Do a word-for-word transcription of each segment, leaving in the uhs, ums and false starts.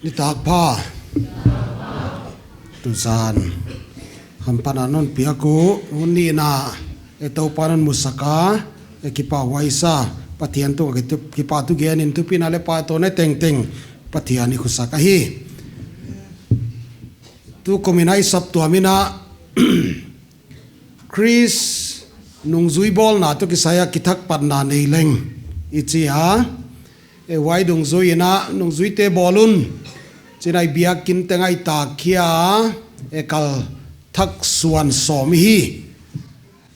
Nitak pha. Tuzan hamphatna non piak uh, hun nihna, e Toupa'n hon musak a, e kipahhuai sa, Pathian tungah kitu-, kipahthu gen in thupina leh pahtawina tengteng Pathian i khusak ahi. Tukum in i saptuam in Khrist nungzui bawlna toh kisai a kithak patna nei leng i chi a. E huai dungzui in nungzuite bawl un chi'n i biakin teng i tak khia a, e kal thak suan sawm i hi.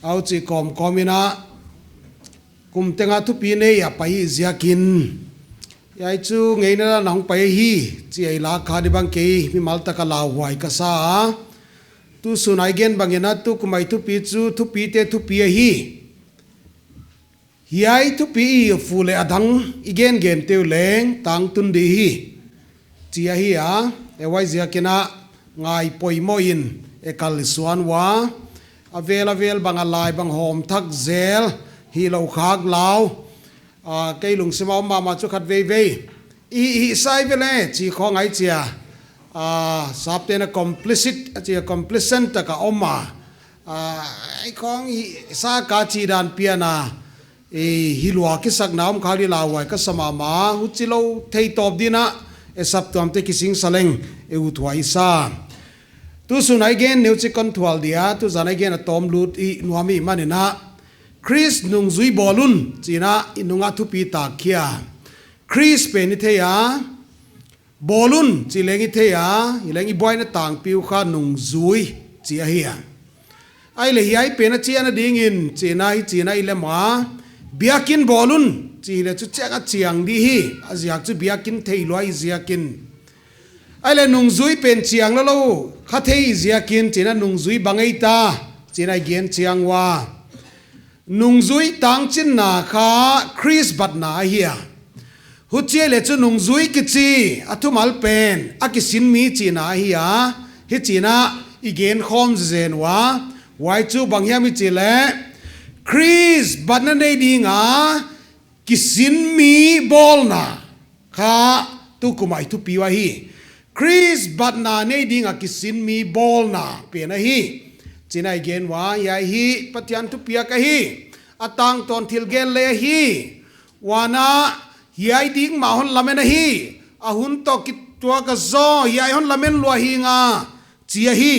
Huchi kawmkawm in kum teng a thupi nei a pai ziakin, hiai chu ngeina dan a hong pai hi, chi ei lak kha di bang kei mimal taka lauhuai ka sa a. Tusun a i gen bang in tukum a i thupi chu thupite thupi ahi. Hiai thupi i fu leh a dang i gengen te uh leng tangtun di hi, chi ahi a. E huai ziakin ngai poimoh in e kal i suan ua. A vel a vel bang a lai bang hawm thak zel, hilou khak lau. A, kei lungsim a om mahmah chu khatveivei i, i hihsa ve leh chi khong i chi a. A, sapte'n complicit a chi a, complacent taka om a. A, ei khong hihsa ka chi dan pian a, e, hilou kisakna om kha di lauhuai ka sa mahmah, huchilou thei tawp dingin e saptuamte kisingsa leng e uthuai sa. Tusun a i gen neuchik kon thual dia, tuzan a i gen a tawm lut i nuam i hihman in Khrist nungzui bawl un chi'n i nung a thupi tak khia. Khrist pen i thei a, bawl un chi leng i thei a, hileng i buaina tangpi uh kha nungzui chi ahi a. Ahihleh hiai pen a chiang a dingin chi'n i, chi'n i lem a, biakin bawl un chi leh chu chiang a chiang di hi, a ziak chu biakin thei lua i ziakin. Ahihleh nungzui pen chiang lou lou kha thei i ziakin chi'n nungzui bang ei ta, chi'n i gen chiang ua. Nungzui tangchinna kha Khrist batna ahi a. Huchi leh chu nungzui kichi a thumal pen a kisin mi chihna ahi a. Hichi'n i gen khawm zenzen ua. Huai chu bang hiam i chih leh, Khrist batna nei ding a kisin mi bawlna kha tukum a i thupi uh ahi. Khrist batna nei ding a kisin mi bawlna pen ahi, chi'n i gen ua. Hiai hi Pathian thupiak ahi. A tangtawn thil gen leh ahi. Huan hiai ding mah hon lamen ahi. A hun toh kituak a zaw hiai hon lamen lua hi nga, chi ahi.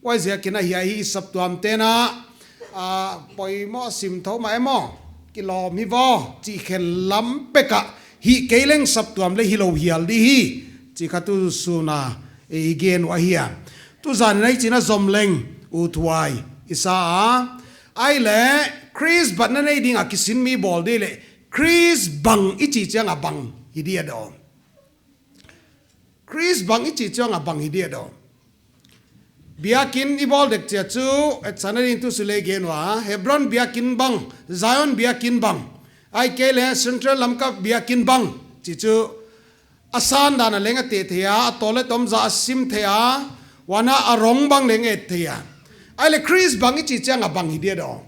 Huai ziakin hiai hi i saptuamte'n, a, poimoh sim thou mah e maw, kilawm hi vaw, chi khen lam pek a, hih kei leng saptuam leh hilou hial di hi, chi kha tusun a i gen uh ahi a. Tuzan in i chi'n zom leng uthuai i sa a. Ahihleh Khrist batna nei ding a kisin mi bawl di leh, Khrist bang i chih chiang a bang hi dia daw. Khrist bang i chih chiang a bang hi dia daw. Biakin i bawl dek chia chu, et sana ding tusun leng gen ua, Hebron biakin bang, Zion biakin bang, ahihkeileh Central Lamka biakin bang, chi chu a san dan a leng a teh thei a, a tawleh tomza a sim thei a, huan a rong bang leng et thei a. Ahihleh Khrist bang i chih chiang a bang hi dia daw.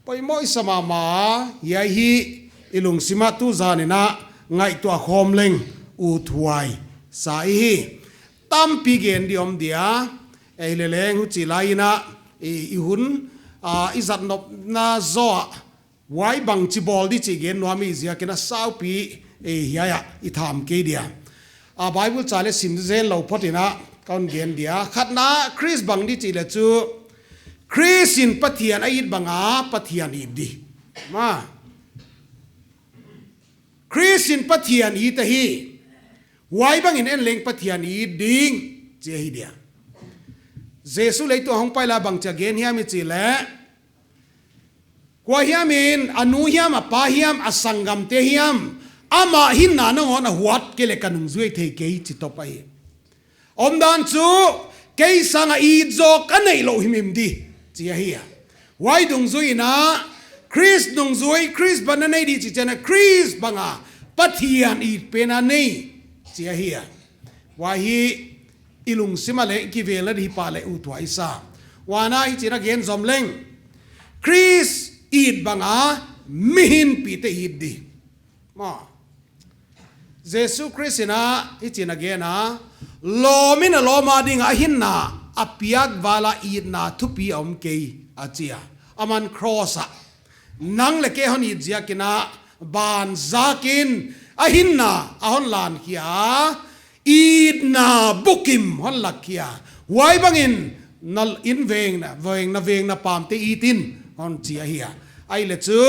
Poimoh i sa mahmah, hiai hi i lungsim a tuzan in ngaihtuah khawm leng uthuai sa i hi. Tampi gen di om dia, ei leh leng huchi lai in i, i hun, a, i zat nopna zaw a, huai bangchi bawl di chih gen nuam i ziakin saupi, e, hiai a i tham kei dia. A, Bible chah leh sim zenzen lou phot in kon gen dia. Khatna, Khrist bang di chih leh chu, Khrist in Pathian a it bang a Pathian it di. Maw. Khrist in Pathian it ahi. Huai bang in en leng Pathian it ding, chi ahi dia. Jesu leitung a hong pai lai bang chia gen hiam i chih leh, kua hiam in, a nu hiam, a pa hiam, a sanggamte hiam, amah hinna nangawn a huat kei leh ka nungzui thei kei, chi top ahi. Omdan chu, kei sang a it zawk a neih louh himhim di, chi ahi a. Huai dungzui in, Khrist nungzui, Khrist batna nei di chih chiang a, Khrist bang a Pathian it pen a nei, chi ahi a. Huai hi i lungsim a leh kivel a di hi pah leh uthuai sa. Huan hichi'n gen zom leng, Khrist it bang a mihinpihte it di. Maw. Jesu Khrist in a, hichi'n a gen a, lawm in a lawm a ding a hinna a piak val a itna thupi a om kei, a chi a. Aman cross ah nang leh kei hon it ziak in a, ban zak in a hinna a hon lan khia, itna bukim hon lak khia. Huai bangin na in vengna, vengna, vengna pamte it in hon chi ahi a. Ahihleh chu,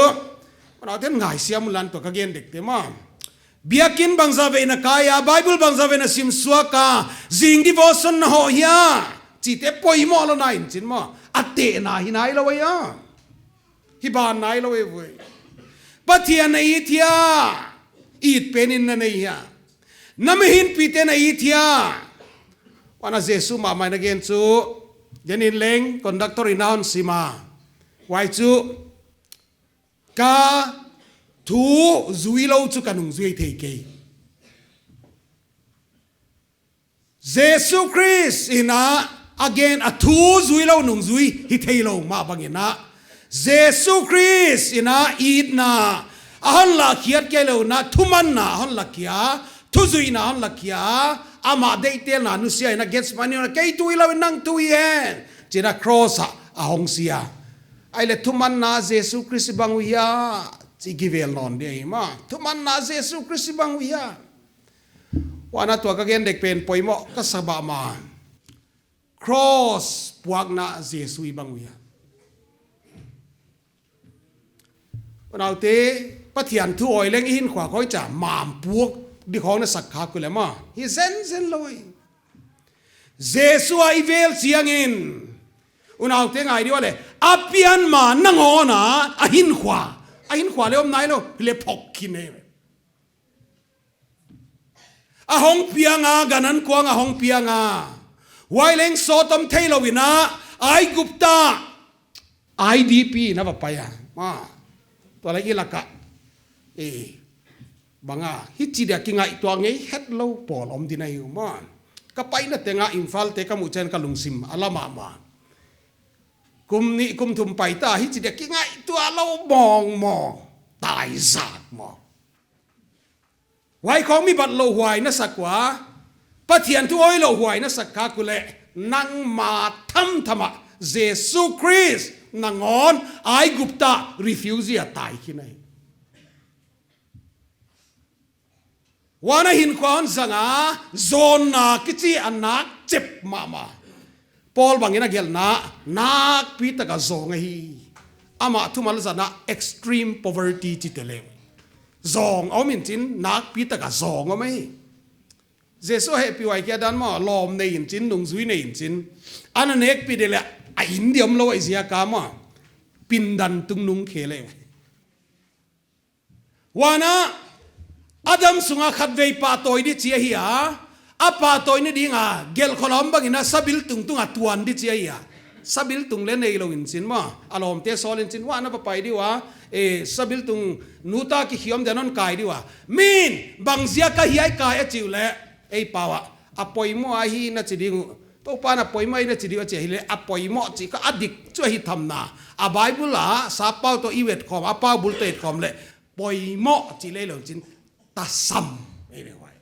unauten ngaihsiam un la, tua ka gen dekte maw. Biakinn bangzah vei na kai a, Bible bangzah vei na sim suak a, zing devotion na hoh hia, chihte poimoh lou na in chin maw. A tehna hi nailou ahi a. Hih ban nailou ahi ve. Pathian na it hia, it pen in na nei hia. Na mihingpihte na it hia. Huan a Jesu mahmah in a gen chu, gen in leng, conductor in a hon sim a. Huai chu, ka thu zui lou chu ka nungzui thei kei. Jesu Khrist in a, a gen a, thu zui lou nungzui hi theilou mah bangin a, Jesu Khrist in a itna a hon lakhiat kei lou in a, thumanna a hon lakhia, thuzuihna a hon lakhia, amah deihtelna nusia in a Gethsemane ah kei thu hilou in nang thu hi hen, chi in a cross ah a hong si a. Ahihleh thumanna Jesu Khrist bang uh hia, chi kivel nawn di ahi maw. Thumanna Jesu Khrist bang uh hia. Huan a tua ka gen dek pen poimoh ka sa mahmah. Cross puakna Jesu i bang uh hia. Unaute, Pathian thu awi leng i hinkhua khong chia mam puak di khong na sak khak uleh maw, hi zenzen lou hi. Jesu a i vel chiangin, unaute, ngai di ua leh, a pian ma nangawn a, a hinkhua, a hinkhua leh om nailou, hileh phawk khin e. A hong piang a, gan ankuang a hong piang a. Huai leng sawt om theilou in a, Aigupta, I D P na va pai a. Maw. Tua leh i lak ah, eh, bang a, hichi dia kingaihtuah ngei hetlou pawl om di na hi uh maw. Ka paina teng a Imphal te ka muh chiangin ka lungsim a la mahmah. Kum nih kum thum pai ta, hichi dia kingaihtuah lou mawngmawng. Tai zak maw. Huai khong mi bat louhuai na sak ua, Pathian thu awi louhuai na sak khak uleh, nangma thamtham ah Jesu Khrist nangawn Aigupta refugee a tai khin ahi. Huan a hinkhua hon zang a, zawnna kichi a nak chep mahmah. Paul bangin a gelhna, nakpi taka zawng ahi. Amah thumal zatna extreme poverty chite leh. Zawng a om in chin, nakpi taka zawng a om ahi. Jesu a hehpihhuai kia dan maw, lawm nei in chin, nungzui nei in chin. Ana nekpih di leh, a in di omlou ahih ziak a maw. Pindan tung nung khe leh. Huan a, Adam sung a khatvei pahtawi di chi ahi a, a pahtawina ding a, gelhkholam bangin a sabiltung tung a tuan di chi ahi a. Sabiltung leh neilou in chin maw, a lawmte sawl in chin, huan a va pai di ua, eh, sabiltung nu ta kikhawm den hon kai di ua. Min, bang ziak a hiai kai a chi uleh, ei pau a, a poimoh ahi na chi ding uh. Toupa'n a poimoh ahi na chi di uh a chi ahihleh, a poimoh chih kha a dik chu ahi tham na. A Bible a, sappau toh i et khawm, a pau bul toh et khawm leh, poimoh chih leh lou chin, tasam. Ei ve huai.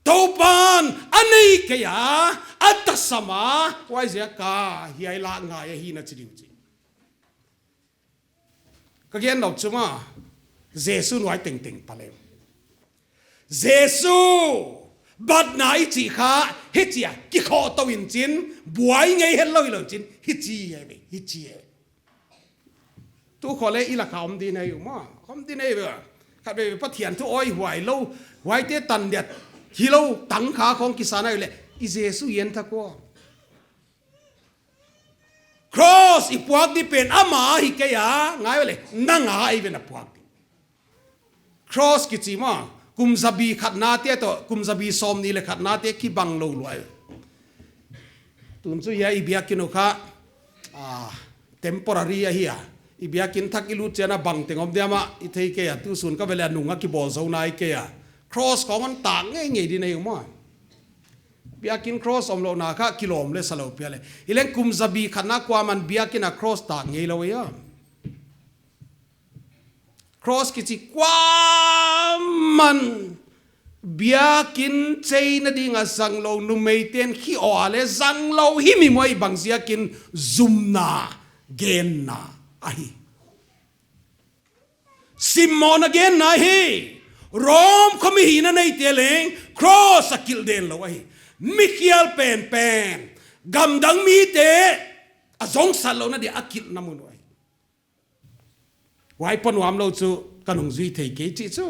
Toupa'n, a nei kei a, a tasam a, huaiziak a, hiai lak ngai ahi na chi di uh chi. Ka gen nop chu maw, Jesu nuai tengteng pha leh. Jesu, batna i chih kha, hichi a, kikhoh tou in chin, buai ngei hetlou hilou chin, hichi e ve, hichi e. Tu khong leh i lak ah om di na hi uh maw, om di na hi uh. Khatvei Pathian thu awi huai lou, huaite tan diat, hilou, tangkha khong kisa na hi uleh, i Jesu i en thak ua. Cross i puak di pen ama ahi kei a, ngai uleh, nang a ahi ve na puak di. Cross kichi maw, kum zabi khatna te toh, kum zabi sawmnih leh khatna te kibang lou luai. Tun chu hiai i biakinn uh kha, ah, temporary ahi a. I biakinn thak i lut chiang a bangteng om diam a, i thei kei a, tu sun ka ve leh a nung a kibawl zou nai kei a. Cross khong hon tak ngeingei di na hi uh maw. Biakinn cross omlouhna kha kilawm leh salou pia leh. Hileng kum zabi khatna kuaman biakinn a cross tak ngeilou ahi a. Cross kichi kuaman biakin cheina ding a zanglou numeite'n khi aw leh zanglou hi mi maw, bang ziakin zumna genna ahi. Simon a genna hi, Rom khomi hihna neite leng cross a kilh den lou ahi. Mikhial penpen, gamdang mite a zong sat louhna dia a kilhna mun uh ahi. Huai pon huam lou chu ka nungzui thei kei chih chu.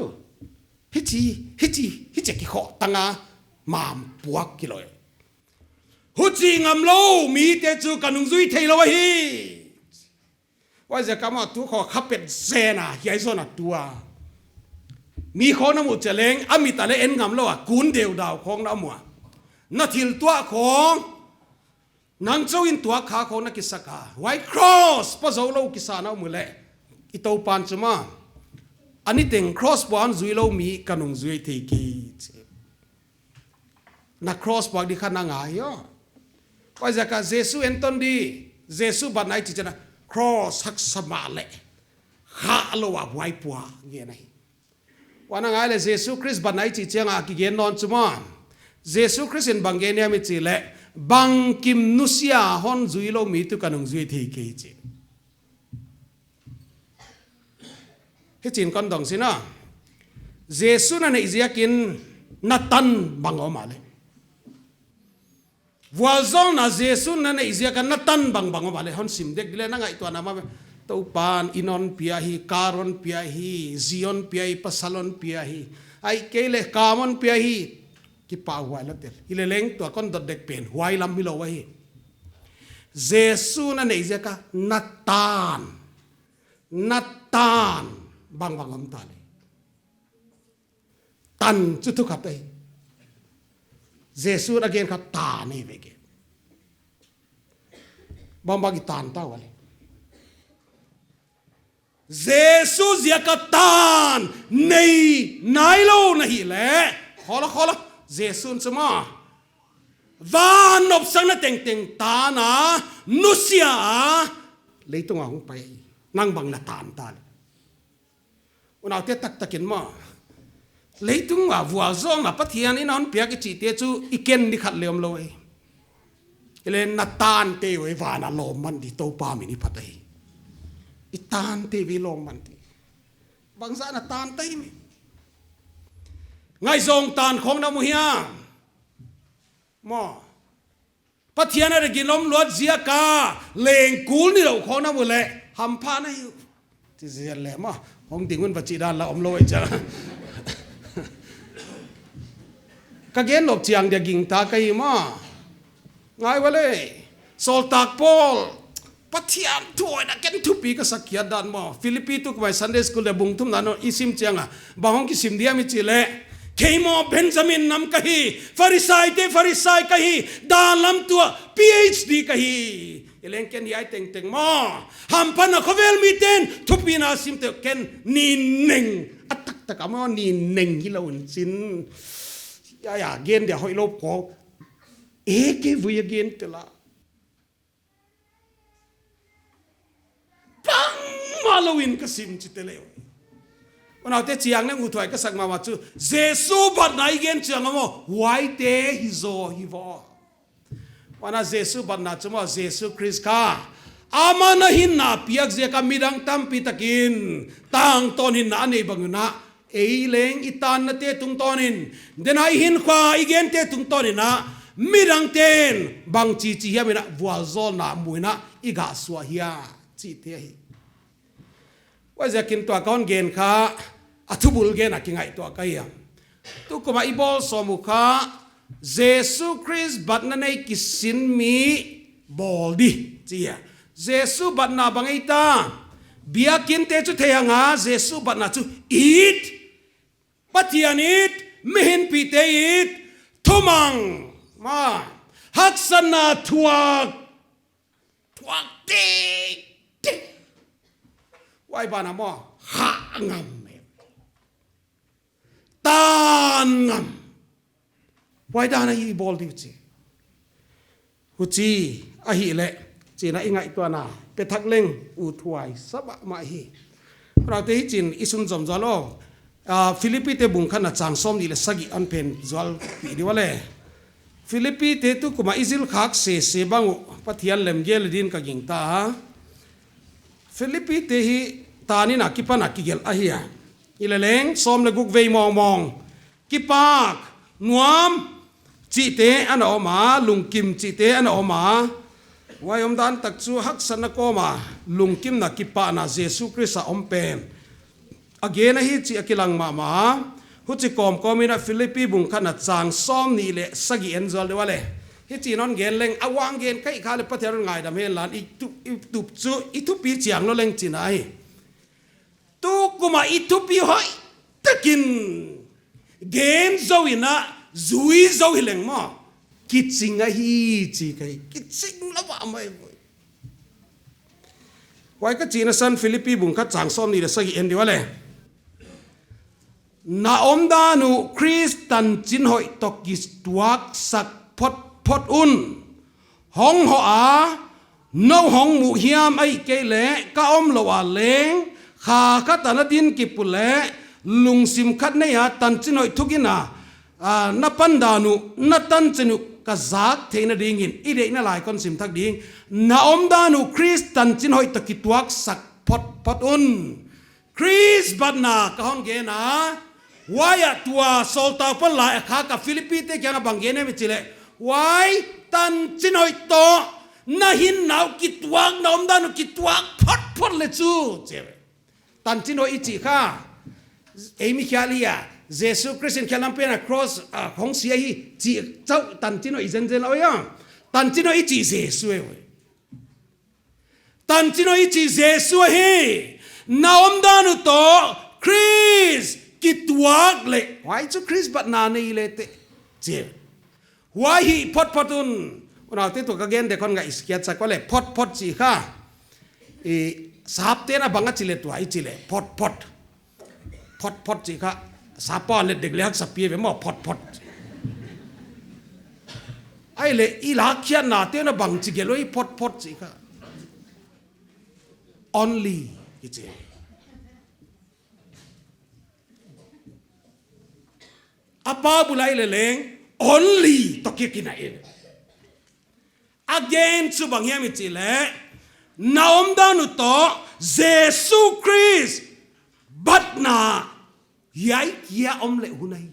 Hichi, hichi, hichi kikhoh tanga mam puak kilou. Huchi ngamlou mite chu ka nungzui theilou ahi. Huaiziak a mah tu khawng kha pet zen a, hiai zawn a tu a. Mi khawng na muh chiang leng, a mit a leh en ngamlou a, kun deudau khawng na mu a. Na thil tuah khawng, nang chauh in tuak kha khawng na kisak a. Huai cross pawt zoulou kisa na mu leh. I Toupa'n chu mah, a niteng cross pawt zuilou mi ka nungzui thei kei chi. Na cross puak di kha na ngai aw. Huaiziak a Jesu en ton di, Jesu batna i chih chiang a cross haksa mahleh khahlou a buai pua ngen ahi. Huan a ngai leh Jesu Khrist batna i chih chiang a kigen nawn chu mah, Jesu Khrist in bang gen hiam i chih leh, bangkim nusia hon zuilou mi tuh ka nungzui thei kei chi. Hichi'n kon dong sin a. Jesu na neih ziakin na tan bang om a leh. Vualzawlna Jesu na neih ziak a na tan bangbang om a leh hon sim dek di leh na ngaihtuahna mah. Toupa'n inn hon pia hi, car hon pia hi, zi hon pia hi, pasal hon pia hi. Ahihkeileh kam hon pia hi. Kipahhuai la tel. Hileleng tua kon dot dek pen huai lam hilou ahi. Jesu na neih ziak a na tan, na tan bangbang om ta leh. Tan chu thu khat ahi. Jesu na gen kha tan ahi ve ke. Bangbang i tan ta ua leh. Jesu ziak a tan nei nailou na hih leh. Khawla, khawla. Jesu'n chu mah, van nopsakna tengteng tan a, nusia a, leitung a hong pai. Nang bang na tan ta leh. Unaute taktak in mah, leitung a vualzawlna Pathian in a hon piak i chihte chu i ken di khat leng omlou e. Hileleng na tante uh van a lawm man di, Toupa min i phat ahi. I tante uh lawm man di. Bangzah na tan ta hia mi. Ngaihzawng tan khawng na mu hia. Maw. Pathian a gilawm luat ziak a leng kul nilouh khawng na mu leh hampha na hi uh. Chi zel leh maw. Hong ding un va chih dan la omlou ei cha. Ka gen nop chiang dia gingta ka hi maw. Ngai ua leh. Sawltak Paul. Pathian thu hoihna ken thupi ka sak khiat dan maw. Philippi tu kuamai Sunday school dia bung thumna ah i sim chiang a. Bang hong kisim diam i chih leh. Kei maw Benjamin nam ka hi. Pharisaite Pharisai ka hi. Dan lam tuah PhD ka hi. Hileleng ken hiai tengteng maw. Hamphatna khovel mite'n thupina sim te ken ni neng. A taktak a maw ni neng hilou in chin. Ya, ya, gen dia hoihlou ko. E ke vui a gen te la. Bangmah lou in ka sim chi te leh. Unaute chiang neng uthuai ka sak mahmah chu. Jesu batna i gen chiang a maw. Huaite hi zaw hi vaw. Huan a Jesu batna chu maw Jesu Khrist kha. Aman a hinna piak ziak a midang tampi takin. Tangtawn hinna a nei bang un a. Ei leng i tannate tungtawn in, denai hinkhua i gente tungtawn in a, midangte'n bangchi chi hiam in a, vualzawlna mu in a, i gah suah hia, chihte ahi. Huaiziakin tua ka hon gen kha, a thubul gen a kingaihtuah ka hi a. Tu kuamah i bawl sawm uh kha, Jesu Khrist batna nei kisin mi bawl di, chi a. Jesu batna bang ei ta, biakinte chu thei hang a, Jesu batna chu it, Pathian it, mihingpihte it, thumang, maw, haksatna thuak, thuak teitei. Huai ban ah maw, hah ngam e. Tan ngam. Huai dan a i bawl di uh chi. Huchi ahihleh, chi'n a i ngaihtuahna, pe thak leng, uthuai sa mahmah hi. Unaute, hichi'n i sunzom zual aw. Ah, Philippite bung khatna chang sawmnih leh sagih hon phen zualpih di ua leh. Philippite tukum a i zil khak sese bang uh Pathian lemgel dingin ka gingta. Philippite hi tangin a kipan a kigelh ahi a. Hileleng sawm leh guk vei mawngmawng. Kipak, nuam chihte ana om a, lungkim chihte ana om a. Huai omdan tak chu haksatna kawm a, lungkimna kipahna Jesu Khrist a om pen a gen ahi chih a kilang mahmah. Huchi kawmkawm in a Philippi bung khatna chang sawmnih leh sagih en zual di ua leh. Hichi'n hon gen leng, a uang gen kei kha leh Pathian hon ngaidam hen la, i tup, i tup chu, i thupi chiang lou leng chihna ahi. Tukum a i thupi hoihtakin gen zou in a, zui zou hileng maw, kiching ahi chi ka hi, kiching lou mahmah ahi. Huai ka chihna san Philippi bung khat chang sawmnih leh sagih en di ua leh. Na omdan uh Khrist tanchin hoih toh kituaksak photphot un. Hong hoh a, nou hong muh hiam, ahihkeileh ka omlou a leng, kha khat a na din kipul leh, lungsim khat nei a tanchin hoih thugin a, a, na pandan uh, na tanchin uh ka zak theihna dingin, i deihna lai kon sim thak ding. Na omdan uh Khrist tanchin hoih toh kituaksak photphot un. Khrist batna ka hon gen a, huai a tua sawltak pan lai a khak a Philippite kiang a bang gen em i chih leh, huai tanchin hoih toh na hinna uh kituak, na omdan uh kituak photphot leh chu, chi. Tanchin hoih i chih kha, ei mi khial hi a, Jesu Khrist in khial lam pen a cross a hong si ahi chih chauh tanchin hoih i zenzen lou a. Tanchin hoih i chih Jesu ahi. Tanchin hoih i chih Jesu ahi. Na omdan uh toh Khrist kituak leh, huai chu Khrist batna nei leh teh, chi. Huai hi photphot un. Unaute, tua ka gen dek hon ngaihsiat sak ua leh, photphot chih kha. I sapte'n a bang a chi leh tua i chih leh photphot. Photphot chih kha, sapa leh dek leh haksa pi ve maw, photphot. Ahihleh i lakkhiatnate'n a bang chi gelh uh i photphot chih kha. Only, kichi. A pa bul ah i leleng, only toh kikina i. A gen chu bang hiam i chih leh, na omdan uh toh Jesu Khrist batna hiai kia om leh hun ahi.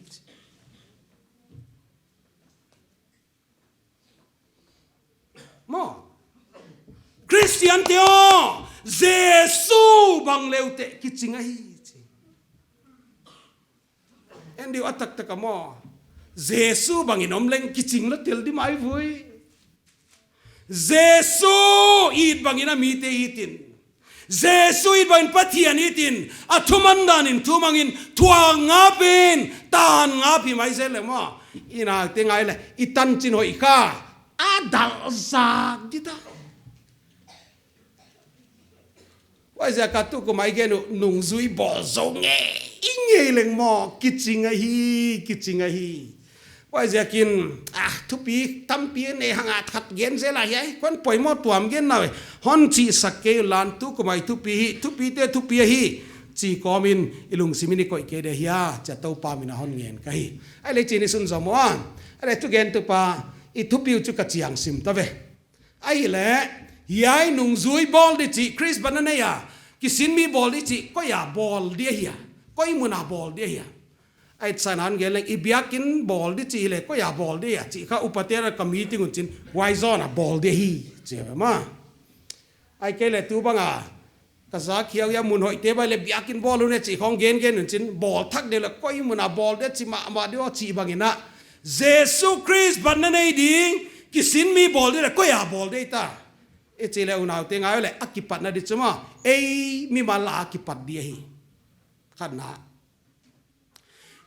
Maw. Khristiante aw, Jesu bang leh uteh kiching ahi chi. En di uh a taktak a maw. Jesu bangin om leng kiching lou tel di mai vui. Jesu it bangin a mite it in. Jesu it bangin Pathian it in. A thuman danin thumangin thuak ngap in, tan ngap hi mai zel leh maw. I na te ngai leh, i tanchin hoih kha. A dal zak di ta. Huaiziak a tukum a i gen uh nungzui bawl zou ngei, i ngei leng maw, kiching ahi, kiching ahi. Huaiziakin, ah, thupi tampi nei hang a khat gen zel a hiai, kon poimoh tuam gen na ve. Hon chihsak kei un la, tukum a i thupi hi, thupite thupi ahi. Chi kawmin i lungsim in i koih kei di hia, chia Toupa min a hon ngen ka hi. Ahihleh chi'n i sunzom ua. Ahihleh thugentupa, i thupi uh chu ka chiang sim ta ve. Ahihleh, hiai nungzui bawl di chih, Khrist batna nei a kisin mi bawl di chih, koi a bawl di ahia, koi mun a bawl di ahia. Ahihsan a gen leng, i biakin bawl di chih leh, koi a bawl di ahia, chih kha upate'n a ka meeting un chin, huai zawn a bawl di ahi, chi ve maw. Ahihkeileh tu bang a, ka zak hiauhiau mun hoihte bai leh biakin bawl un e chih khong gengen un chin, bawl thak di leh koi mun a bawl di chi mahmah di aw chih bangin a. Jesu Khrist batna nei ding, kisin mi bawl di leh koi a bawl di ta. I chih leh unaute ngai leh a kipatna di chu maw. Ei mimal a kipat di ahi. Khatna.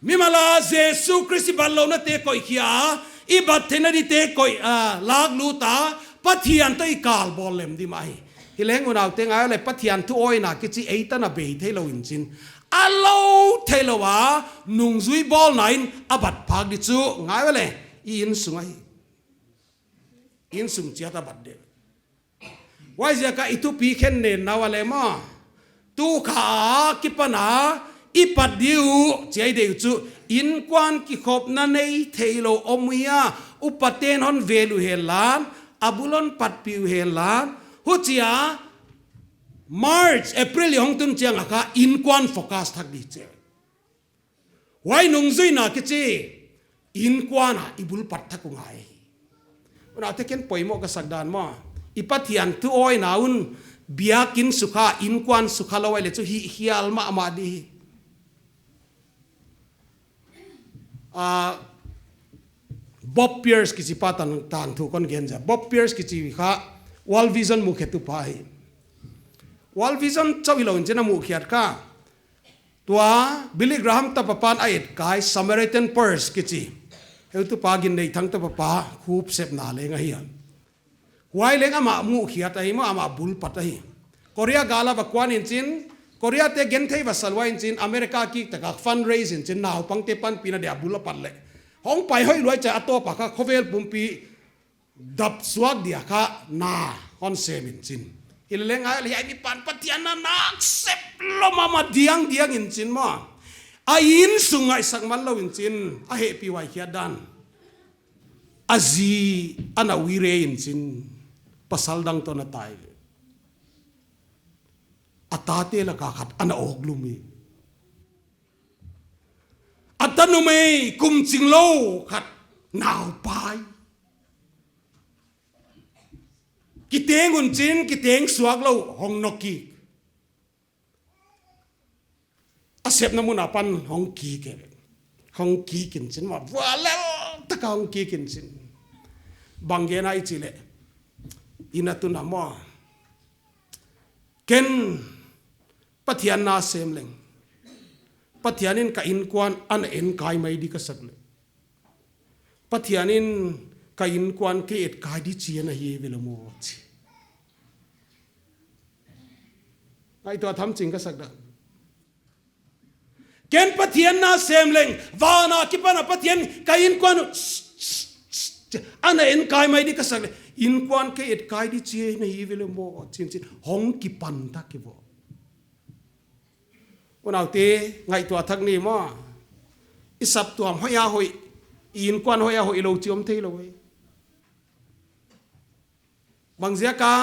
Mimal a Jesu Khrist i batlouhnate koih khia, i bat theihna dite koih, ah, lak lut a, Pathian toh i kal bawl lem di mah hi. Hileng unaute ngai leh Pathian thu awina kichi ei tan a bei theilou in chin. A lou theilou a, nungzui bawlna in a bat phak di chu ngai leh, i insung ahi. Insung chiat a bat di. Huaiziak a i thupi khen nen na ua leh maw. Tu kha a kipan a i pat di uh, chi a i deih uh chu, innkuan kikhopna nei theilou om uh hia, upaten hon vel uh hen la, a bul hon patpih uh hen la, huchia March, April i hong tun chiang a kha innkuan focus thak di chi. Huai nungzuihna kichi, innkuan a i bul pat thak uh ngai. Unaute, ken poimoh ka sak dan maw, i Pathian thu awina un biakinn sukha, innkuan sukha lou ahi leh chu hih hial mahmah di hi. Ah, Bob Pierce kichi pa tan, tan thu kon gen zia. Bob Pierce kichi kha World Vision muhkhiattu pa hi. World Vision chauh hilou in chin a muhkhiat kha. Tua Billy Graham tapa pan a etkai Samaritan Purse kichi. Heutupa Ginneithang tapa pa, khup sepna leng ahi a. Huai leng amah muhkhiat ahi maw, amah bul pat ahi. Korea gal a va kuan in chin, Korea te genthei va sa lua in chin, America kik taka fundraise in chin, naupangte panpihna dia bul a pat leh. Hong pai hoih lua chia a tawp a kha khovel pumpi dap suak dia kha na hon sem in chin. Hileleng a hiai mi pan Pathian na nak sep lou mahmah diangdiang in chin maw. A innsung ngaihsak man lou in chin, a hehpihhuai khiat dan. A zi ana uire in chin, pasal dang toh ana tai. A tate laka khat ana awk lum hi. A tanumei kum chinglou khat nau pai. Kiteng un chin, kiteng suak lou hong nokik. A sepna mun apan hong kik e. Hong kik in chin maw, vuallel taka hong kik in chin. Bang gen a i chih leh, i na tun a maw, ken Pathian na sem leng, Pathian in ka innkuan ana enkai mai di ka sak leh, Pathian in ka innkuan kei etkai di chi ana hi ve lou maw chi. Ngaihtuah tham ching ka sak dan. Ken Pathian na sem leng, van a kipan a Pathian ka innkuan ana enkai mai di ka sak leh, innkuan kei etkai di chi ana hi ve lou maw, chin chin, hong kipan thak hi vo. Unaute, ngaihtuah thak ni maw. I saptuam hoih a hoih, i innkuan hoih a hoih lou chi om theilou hi. Bang ziak a,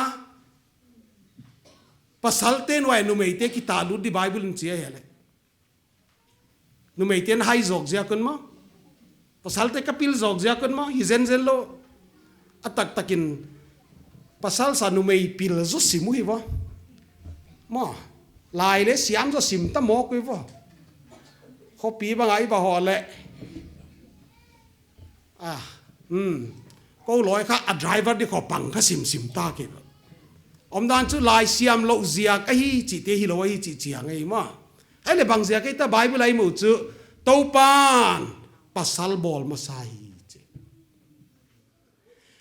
pasalte nuai a numeite kitahlut di Bible in chi ahia leh. Numeite'n hai zawk ziak un maw. Pasalte ka pil zawk ziak un maw, hi zenzen lou. A taktakin pasal sa numei pil zaw sim uh hi vo. Maw, lai leh siam zaw sim ta mawk uh hi vo. Khopi bang a i va hoh leh. Ah, hmm. Kou lawi kha a driver di khawng pang kha simsim ta kei. Omdan chu lai siam lou ziak ahi chihte hilou ahi chih chiang ahi maw. Ahihleh bang ziak ahi ta Bible a i muh chu, Toupa'n pasal bawl masa hi chi.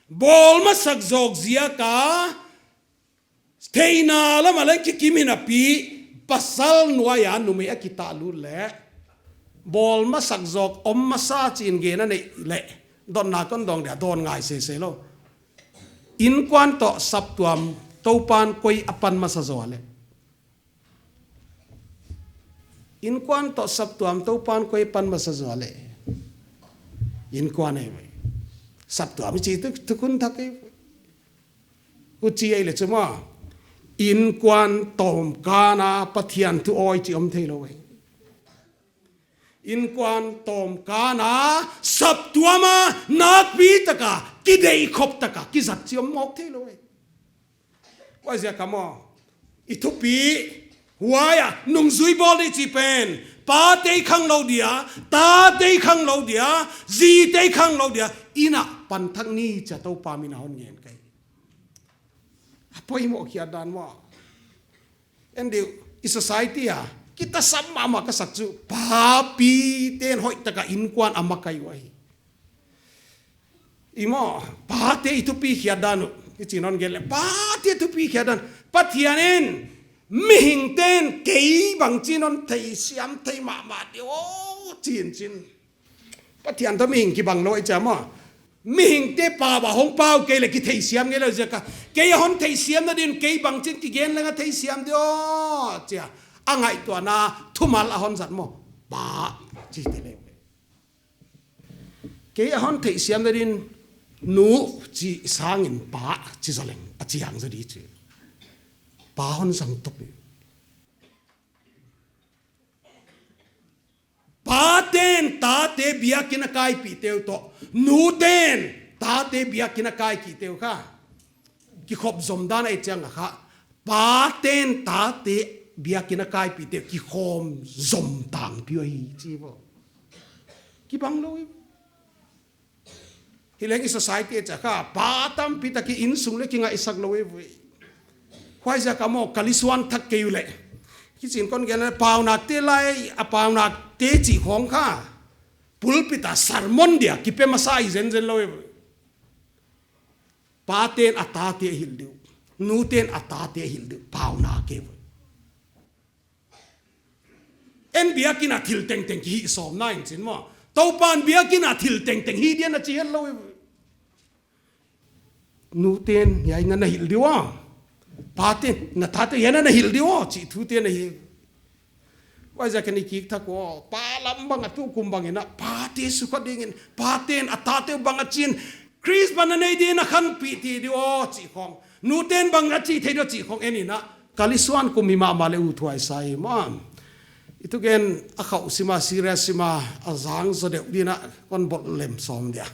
Bawl masak zawk ziak a, theihna lam a leng kikim hi napi, pasal nuai a numei a kitahlut leh, bawl masak zawk om masa chi in gen a neih leh, dotna kon dawng dia, dawn ngai sese lou. Innkuan toh saptuam Toupa'n koi a pan masa zaw leh. Innkuan toh saptuam Toupa'n koi pan masa zaw leh. Innkuan ahi ve. Saptuam i chih tu, thukhun thak ahi. Huchi ahih leh chu maw, innkuan tawmkal a Pathian thu awi chi om theilou hi. Innkuan tawmkal a saptuam a nakpi taka, kideih khop taka, kizat chi om mawk theilou hi. Huaiziak a maw, i thupi, huai a, nungzui bawl di chih pen, pate i khanglou dia, tate i khanglou dia, zite i khanglou dia, inn a pan thak ni chia Toupa min a hon ngen ka hi. A poimoh khiat dan maw. En di uh, i society a, kitasam mahmah ka sak chu, papite'n hoihtaka innkuan a makai uh ahi. I maw, pate i thupi khiat dan uh, i chin hon gen leh, pate thupi khiat dan. Pathian in, mihingte'n kei bangchin hon theisiam thei mahmah di aw, chin chin. Pathian toh mihing kibang lou ahi chia maw. Mihingte pau a hong pau kei leh kitheisiam ngeilou ziak a. Kei a hon theisiamna din kei bangchin kigen leng a theisiam di aw, chia. A ngaihtuahna thumal a hon zat maw. Pa, chi te leh. Kei a hon theisiamna din nu chi sangin pa chi zaw leng a chiang zaw di chi. Pa hon zang tok di. Paten tate biakinn a kaipihte uh toh, nuten tate biakinn a kaipihte uh kha kikhop zom dan a i chiang a kha, paten tate biakinn a kaipihte uh kikhawm zom tangpi uh ahi chi maw. Kibang lou i. Hileng i society a chia kha, pa tampi tak i insung leh kingaihsak lou e ve. Huaiziak a maw, ka lisuan thak kei uleh. Kichi in kon gen leh, paunakte lai, a paunakte chih khong kha. Pulpit a sermon dia, kipe masa i zenzen lou e ve. Paten a tate hilh di uh. Nuten a tate hilh di uh. Paunak e ve. En biakinn a thil tengteng kihih sawm na in chin maw. Toupan biakinn a thil tengteng hih dia na chi het lou. Nuten hiai na na hilh di uh a. Paten na tate hiai na na hilh di uh a. Chih thute na hi. Huaiziak a i kik thak uh. Pa lam bang a tukum bang in a. Pate sukha dingin. Paten a tate bang a chin. Khrist bang a nei din a khanpih thei di uh a. Chih khong. Nuten bang a chih thei di uh a chih khong en in a. Ka lisuan kum hi mahmah leh uthuai sa hi maw. I thugen a khauh sim a serious sim a a zang zaw deuh din a kon bawl lem sawm dia.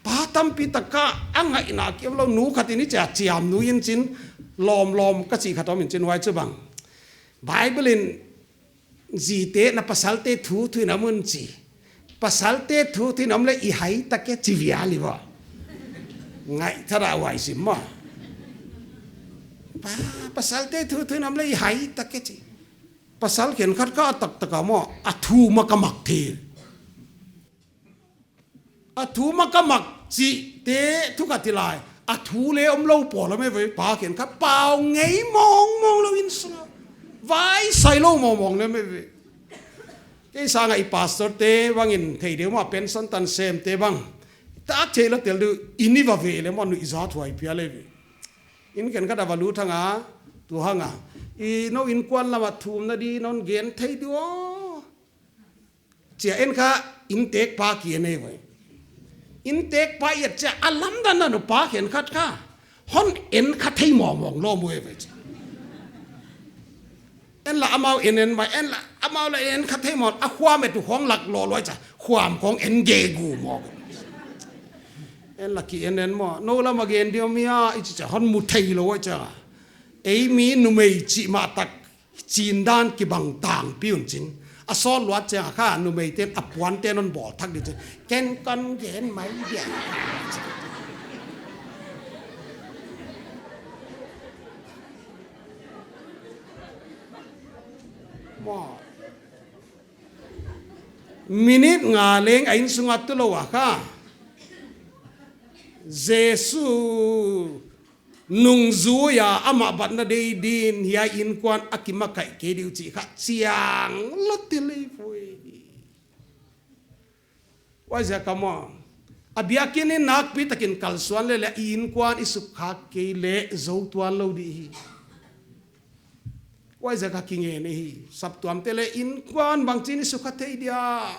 Pa tampi tak a ngaihna kiam lou nu khat in i chia chiam nu in chin lawmlawm ka chih khat om in chin huai chu bang. Bible in Zite na pasalte thu thu in om un chi. Pasalte thu thu in om leh i hai tak e chi vial i va. Ngaih thara huai sim maw. Pa, pasalte thu thu in om leh i hai tak e chi. Pasal khenkhat kha a taktak a maw, a thu mah ka mak thei. A thu mah ka mak chihte thu ka ti lai. A thu leh om lou pawl om e ve, pa khenkhat pau ngei mawngmawng lou in sung a. Vai sai lou mawngmawng leh om e ve. Kei sang a i pastor te bang in thei deuh mah pension tan sem te bang. Tak thei lou tel di uh in i va ve leh maw nuihzat huai pial e ve. In khenkhat a va lut hang a, tu hang a. I nou innkuan lam a thumna di non gen thei di uh a. Chia en kha inntekpa ki en e ve. Inntekpa i et chia a lamdang a nu pa khenkhat kha. Hon en kha thei mawngmawng lou mawk e ve chia. En la amau en en mai, en la amau la en kha thei mawng, a khuam e tu khong lak lou lou chia. Khuam khong en ge gu mawk. En la ki en en maw, nou lam a gen di om hia, i chi chia hon mu thei lou chia. Ei mi numei chih mah tak chin dan kibang tangpi un chin. A sawt luat chiang a kha, numei ten a puan ten hon bawl thak di chin. Ken kon gen mai dia. Maw. Minute nga leng a innsung a tu lou a kha. Jesu nungzui a amah batna dei din hiai innkuan a kimakaih kei di uh chih kha chiang lou tel e ve. Huaiziak a maw. A biakinn in nakpi takin kalsuan leh leh i innkuan i sukkhak kei leh zou tuan lou di hi. Huaiziak a kingen hi. Saptuamte leh innkuan bangchin i sukha thei dia.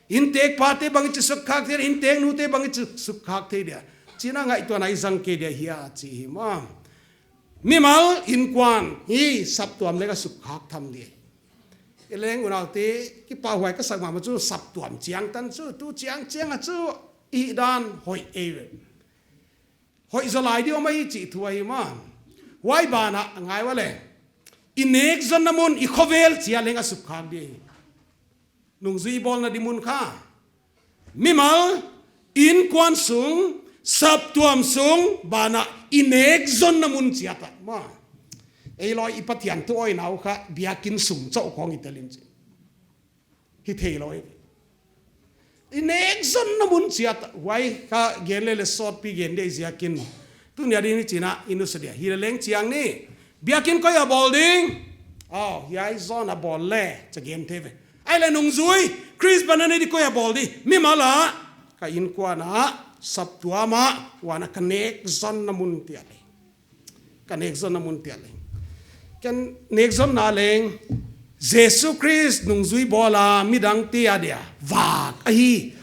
Inntekpate bang i chi sukkhak thei, innteknute bang i chi sukkhak thei dia. Chihna ngaihtuahna i zang kei dia hia chi hi maw. Mimal innkuan hi saptuam leng a sukkhak tham di. Hileng unaute kipahhuai ka sak mahmah chu saptuam chiang tan chu, tu chiang chiang a chu i dan hoih e ve. Hoih zaw lai di om ahi chih thu ahi maw. Huai ban ah ngai ua leh. I nekzonna mun i khovel chia leng a sukkhak di. Nungzui bawlna di mun kha. Mimal, innkuan sung, saptuam sung, ban ah i nekzonna mun chiat ah. Maw. Ei loi i Pathian thu awina uh kha, biakinn sung chauh khong i tel in chi. Hi thei lou e. I nekzonna mun chiat ah, huai kha gen leh leh sawtpi gen di ziakin. Tuni a ding ni chihna, i nusia dia. Hileleng chiang ni. Biakinn koi a bawl ding. Aw, hiai zonna bawl leh, chia gen thei ve. Ahihleh nungzui, Khrist bang a nei di koi a bawl di. Mimal a. Ka innkuan ah, saptuam ah, huan ah ka nekzonna mun tia leng. Ka nekzonna mun tia leng. Ken nekzonna leng, Jesu Khrist nungzui bawl a midangte adia vak ahi.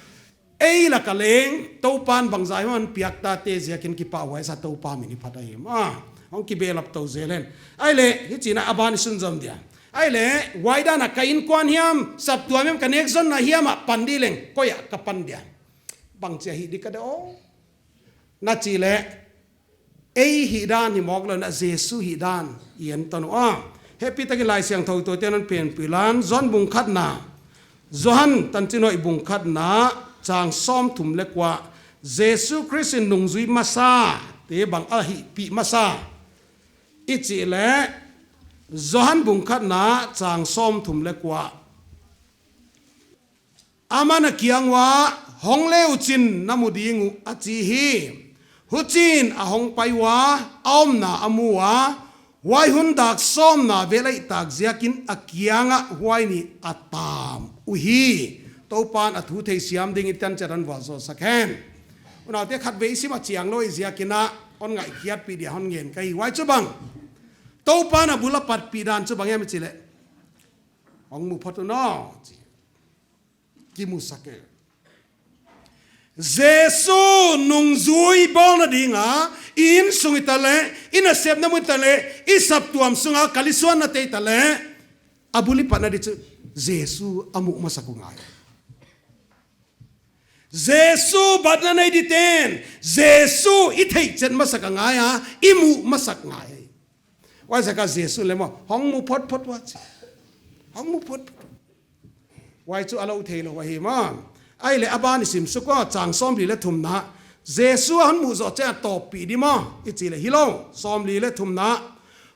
Ei lak ah leng, Toupan bangzah hiam a piak tate ziakin kipahhuai sa, Toupa min i phat ahi. Ah, hong kibelap tou zel hen. Ahihleh, hichi'n a ban i sunzom dia. Ahihleh, huai dan a ka innkuan hiam, saptuam hiam, ka nekzonna hiam a pan di leng, koi ah ka pan dia. Bangchi a hih di ka de aw. Na chih leh, ei hihdan hi mawk lou in a Jesu hihdan i en ta uh a. Hehpihtakin Laisiangthou tuate non pen pilan, Johan bung khatna. Johan tanchinhoih bung khatna, chang sawmthum leh kua. Jesu Khrist in nungzui masate bang a hihpih masa. I chih leh, Johan bung khatna, chang sawmthum leh kua. Aman a kiang uah, "Hong le uchin na mu ding uh," a chi hi. Huchiin a hong pai ua, a omna a mu ua, huai hun dak sawmna vel a hih tak ziakin a kiangah huai ni a tam uhi. Toupan a thu theisiam dingin tan chat hon vualzawl sak hen. Unaute, khatvei i sim a chiang lou ziakin a, hon ngaihkhiatpih dia hon ngen ka hi. Huai chu bang, Toupan a bul a patpih dan chu bang hiam i chih leh, "Hong mu phot un aw," chi. Kimusak e. Jesu nungzui bawlna ding a, i innsung i ta leh, i nasepna mun i ta leh, i saptuam sung a, kal i suanna te i ta leh, a bul i patna di chu, Jesu a muh masak uh ngai. Jesu batna nei dite'n, Jesu i theihchet masak a ngai a, i muh masak ngai. Huaiziak a Jesu leh maw, "Hong mu photphot un," chi. "Hong mu photphot un." Huai chu a lou theilou ahi maw. Ahihleh a ban i sim suk ua, chang sawmli leh thumna. Jesu a hon muh zoh chiang a tawppih di maw, i chih leh hilou, sawmli leh thumna.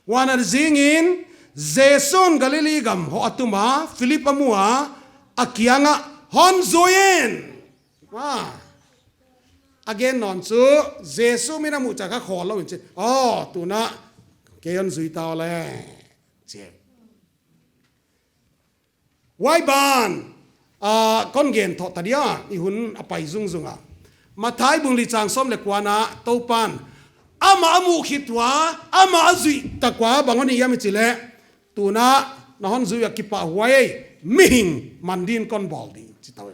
Huan a zingin, Jesu'n Galili gam hoh a tum a, Philip a mu a, a kiangah, "Hon zui in." Ah. A gen nawn chu, Jesu min a muh chiang a khawl lou in chi. "Aw, tuin a, kei hon zui ta leh," chi. Huai ban, ah, kon gen thoh ta dia, i hun a pai zungzung a. Matthai bung li chang sawm leh kuana, Toupan, amah a muh khit ua, amah a zuih tak ua, bang hon hih hiam i chih leh, "Tuin a, na hon zui a kipahhuai, mihing man dingin kon bawl di," chi ta uh.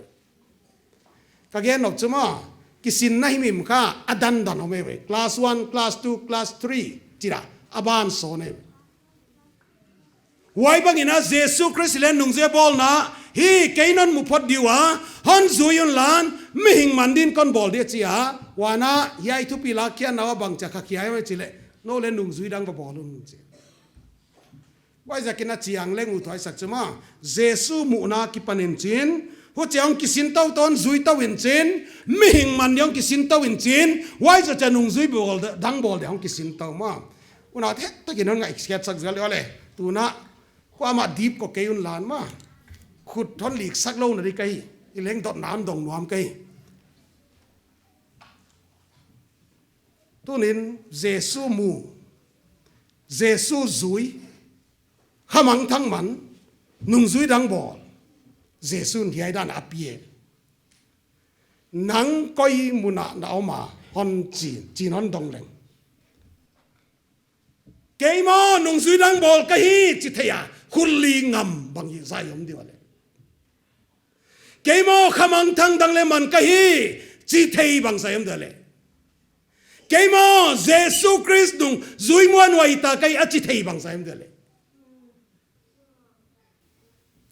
Ka gen nop chu maw, kisinna himhim kha, a dandan om eive. Class one, class two, class three, chih a, a ban sawn eive. Huai bangin a Jesu Khrist leh nungzui bawlna, "Hi, kei non mu phot di ua, hon zui unla, mihing man dingin kon bawl di," a chi a. Huan a, hiai thupi lakkhiakna ua bang chi a khakhia i chih leh, "Nou leh nungzui dang va bawl un," chi. Huaiziakin a chiang leng uthuaisak chu maw, Jesu muhna kipan in chin, huchia hong kisin tou, hon zui tou in chin, mihing man ding hong kisin tou in chin, huai zoh chiang nungzui bawl, dang bawl ding hong kisin tou maw. Unaute, takin hon ngaihkhiatsak zel leh, tuin a, kuamah dip ko kei unla maw. Khut hon liksak lou na di ka hi, i leng dotna hon dong nuam ka hi. Tuni'n Jesu mu, Jesu zui, khamangthang man, nungzui dang bawl, Jesu'n hiai dan a pia. "Nang koi mun ah na om a, hon chi in, chi in hon dong leng. Kei maw nungzui dang bawl ka hi," chi thei a, khut lik ngam bang hi zah om di ua leh. "Kei maw khamangthang dang leh man ka hi," chi thei bang zah om di ua leh. "Kei maw Jesu Khrist nungzui muanhuai tak ka hi," a chi thei bang zah om di ua leh.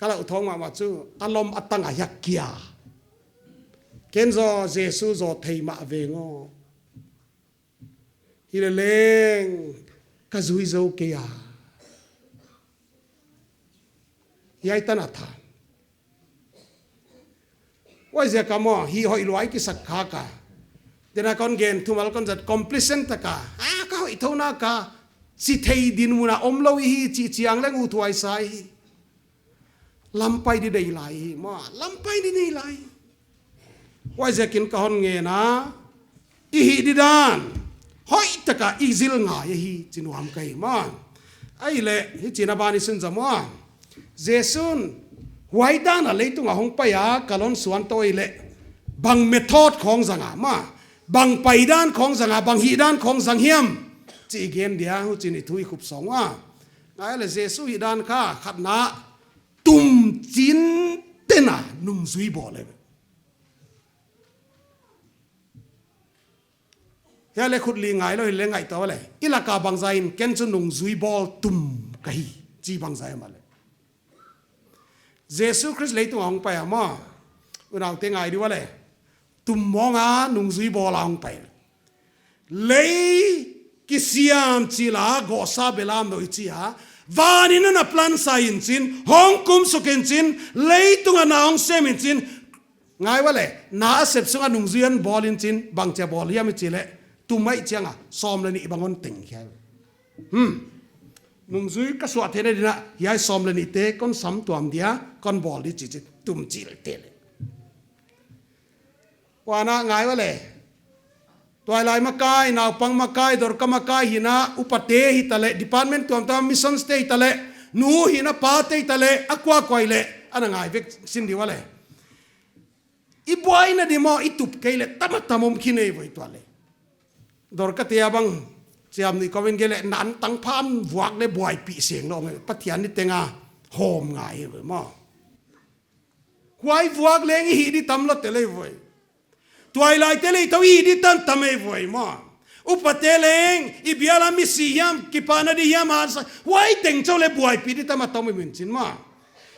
Ka lauthawng mahmah chu, a lom a tang a hiak kia. Ken zaw Jesu zaw thei mah veng aw. Hileh leng ka zui zou kei a. Hiai tan a tha. Huaiziak a maw, hi hoih lua i kisak khak a. Tena kon gen thumal kon zat complacent tak a. "Ah, ka hoih thou nak a. Chi thei dinmun a om lou i hi," chih chiang leng uthuai sa i hi. Lampai di nei lai hi, maw, lampai di nei lai. Huaiziakin ka hon ngen a, i hih didan hoih tak a i zil ngai ahi, chi nuam ka hi maw. Ahihleh, hichi'n a ban i sunzom ua. Jesu'n, huai dan a leitung a hong pai a, kal hon suan tou leh, Bang method khong zang a maw, bang paidan khong zang a, bang hihdan khong zang hiam, chih i gen dia, huchiin i thu i khup sawng ua. Ngai leh Jesu hihdan kha, khatna, tum chin tena nungzui bawl e. Hiai leh khut li ngailou hileh ngaihtuah leh. I laka bangzah in ken chu nungzui bawl tum ka hi, chi bangzah in maw leh. Jesu Khrist leitung a hong pai a maw. Unaute ngai di ua leh. Tum mawng a nungzui bawl a hong pai. Lei kisiam chil a gawhsa belam nou i chi a. Van in ana plan sa in chin, hong kum suk in chin, leitung a na hong sem in chin, ngai ua leh, na a sep sung a nungzui hon bawl in chin, bangchi a bawl hiam i chih leh, tum mai chiang a, sawm leh nih bang hon teng khia. Hmm. Nungzui ka suah theihna dingin, hiai sawm leh nihte kon sam tuam dia, kon bawl di chih chih, tum chil te leh. Huan a ngai ua leh. Tuailai makai, naupang makai, Dorka makai hi'n a, upate hitaleh, department tuamtuam missions te hitaleh, nu hi'n a pate hitaleh, a kuakua hileh, ana ngai vek sin di ua leh. I buaina di maw, i tup kei leh, tam a tam om khin ei voi tua leh. Dorkate a bang, chiam ni kou in gen leh, nan tang phan vuak leh buaipih seng lou, Pathian ni teng a, hawm ngai voi maw. Huai vuak leng i hih di tam lou te leh voi. Tuailaite leh tou i hih di tam tam ei voi maw. Upate leng, i bial a misi hiam, kipahna di hiam, hansa, huai teng chauh leh buaipih di tam a tam om in chin maw.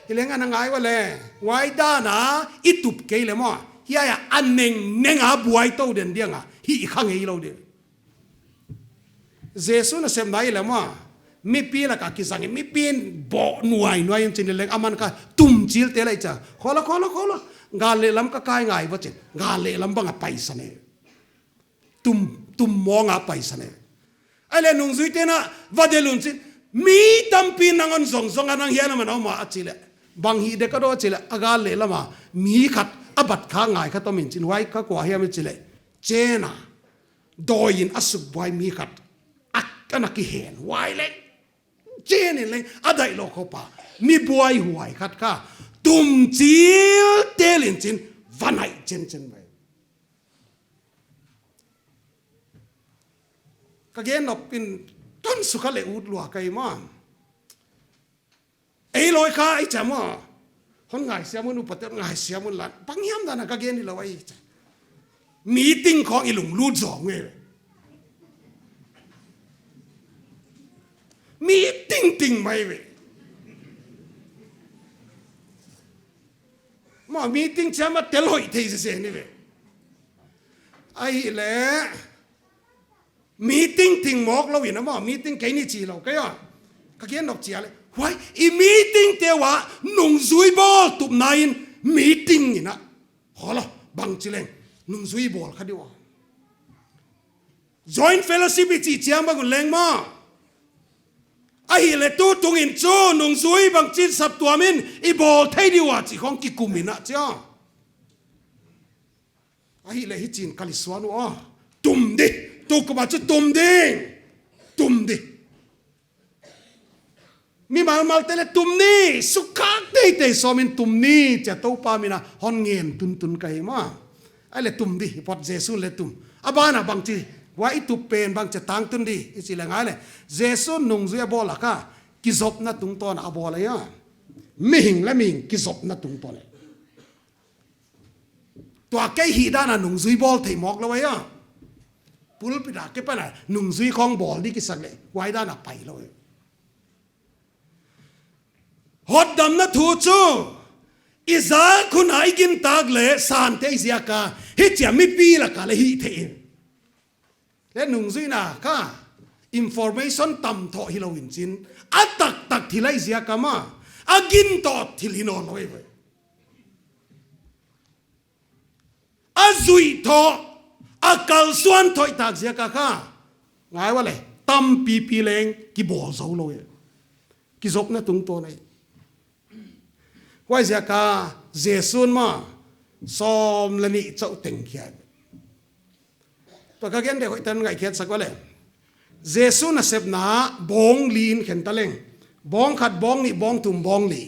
Hileng ana ngai ua leh, huai dan a, i tup kei leh maw. Hiai a, a nengneng a buai tou den diang a, hih kha ngei lou di. Jesu nasepna i leh maw, mipi laka kizang in, mipi'n bawl nuainuai in chin leng aman kha tum chil te leh chia. Kholo, kholo, kholo. Gal leh lam ka kai ngai va chin. Gal leh lam bang a paisan e. Tum, tum mawng a paisan e. Ahihleh nungzuite'n a va del un chin. Mi tampi'n nang hon zongzong a nang hiai lam a na om a chi leh. Bang hih dek a daw chi leh. A gal leh lam a. Mi khat a bat kha ngai khat om in chin. Huai kha kua hiam i chih leh. Chen a. Dawi in a suk buai mi khat. A, ana kihen huai leh. Chen in leng, a daih lou khop a. Mi buai huai khat kha. Tum chil tel in chin, va nai chen chen mai. Ka gen nop in, tun suk a leh ut lua ka hi maw. Ei lawi kha i cham a. Hon ngaisiam un, upate ngaisiam un la. Bang hiam dan a ka gen i lou ai cha. Meeting khong i lunglut zong e. Meeting ting mai ve. Maw meeting chiam a tel hoih thei sese ni ve. Ahihleh. Meeting ting mawk lou in a maw, meeting kei ni chi lou, kei a. Ka gen nop chia leh. Huai, i meeting te ua, nungzui bawl tupna in, meeting in a. Kholo, bang chi leng, nungzui bawl kha di ua. Joint fellowship i chih chiang bang un leng maw. Ahihleh tutung in chu, nungzui bangchin saptuam in, i bawl thei di ua chi khong kikum in a chia. Ahihleh hichi'n ka li suan ua. Tum di. Tukum a chu tum di. Tum di. Mimal malte leh tum ni. Sukkhak teitei sawm in tum ni. Chia Toupa min a hon ngen tuntun ka hi maw. Ahihleh tum di. Pot Jesu leh tum. A ban a bangchi. Huai i tup pen bangchi tangtun di. I chih leh ngai leh. Jesu nungzui a bawl a kha. Kizopna tungtawn a bawl a ia. Mihing leh mihing kizopna tungtawn a. Tua kei hihdan a nungzui bawl thei mawk lou ai a. Pulpit a kei pan a nungzui khong bawl di kisak leh, huai dan a pai lou ai. Hotdamna thu chu, i zak hun a i gintak leh sante i ziak a, hichia mipi lak a leh hih thei in. Leh nungzuihna kha information tam thoh hilou in chin, a taktak thil ahi ziak a maw, a gin toh thil hi nawn lou ei ve. A zuih thoh, a kalsuan thoh i tak ziak a kha, ngai ua leh, tampipi leng kibawl zou lou ei. Kizopna tungtawn ahi. Huaiziak a Jesu'n maw, sawm leh nih chauh teng khia. Tua ka gen dek hoih tan ngaihkhiat sak ua leh. Jesu nasepna bawng li in khen ta leng. Bawng khat, bawng nih, bawng thum, bawng li.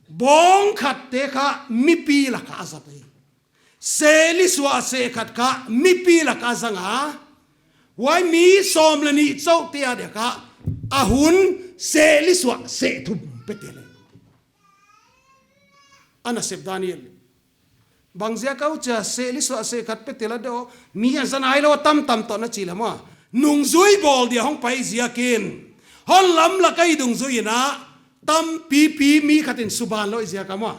Bawng khat te kha mipi laka a zat hi. Sehli suah seh khat kha mipi laka a zang a. Huai mi sawm leh nih chauh te a dia kha a hun sehli suah seh thum pe tel hi. A nasep dan hi. Bang ziak a uh chia sehli suah seh khat pe tel a de aw, mi a zat nailou tamtam toh na chi leh maw. Nungzui bawl dia hong pai ziakin, hon lam laka i dungzui in a, tampipi mi khat in suban lou ziak a maw,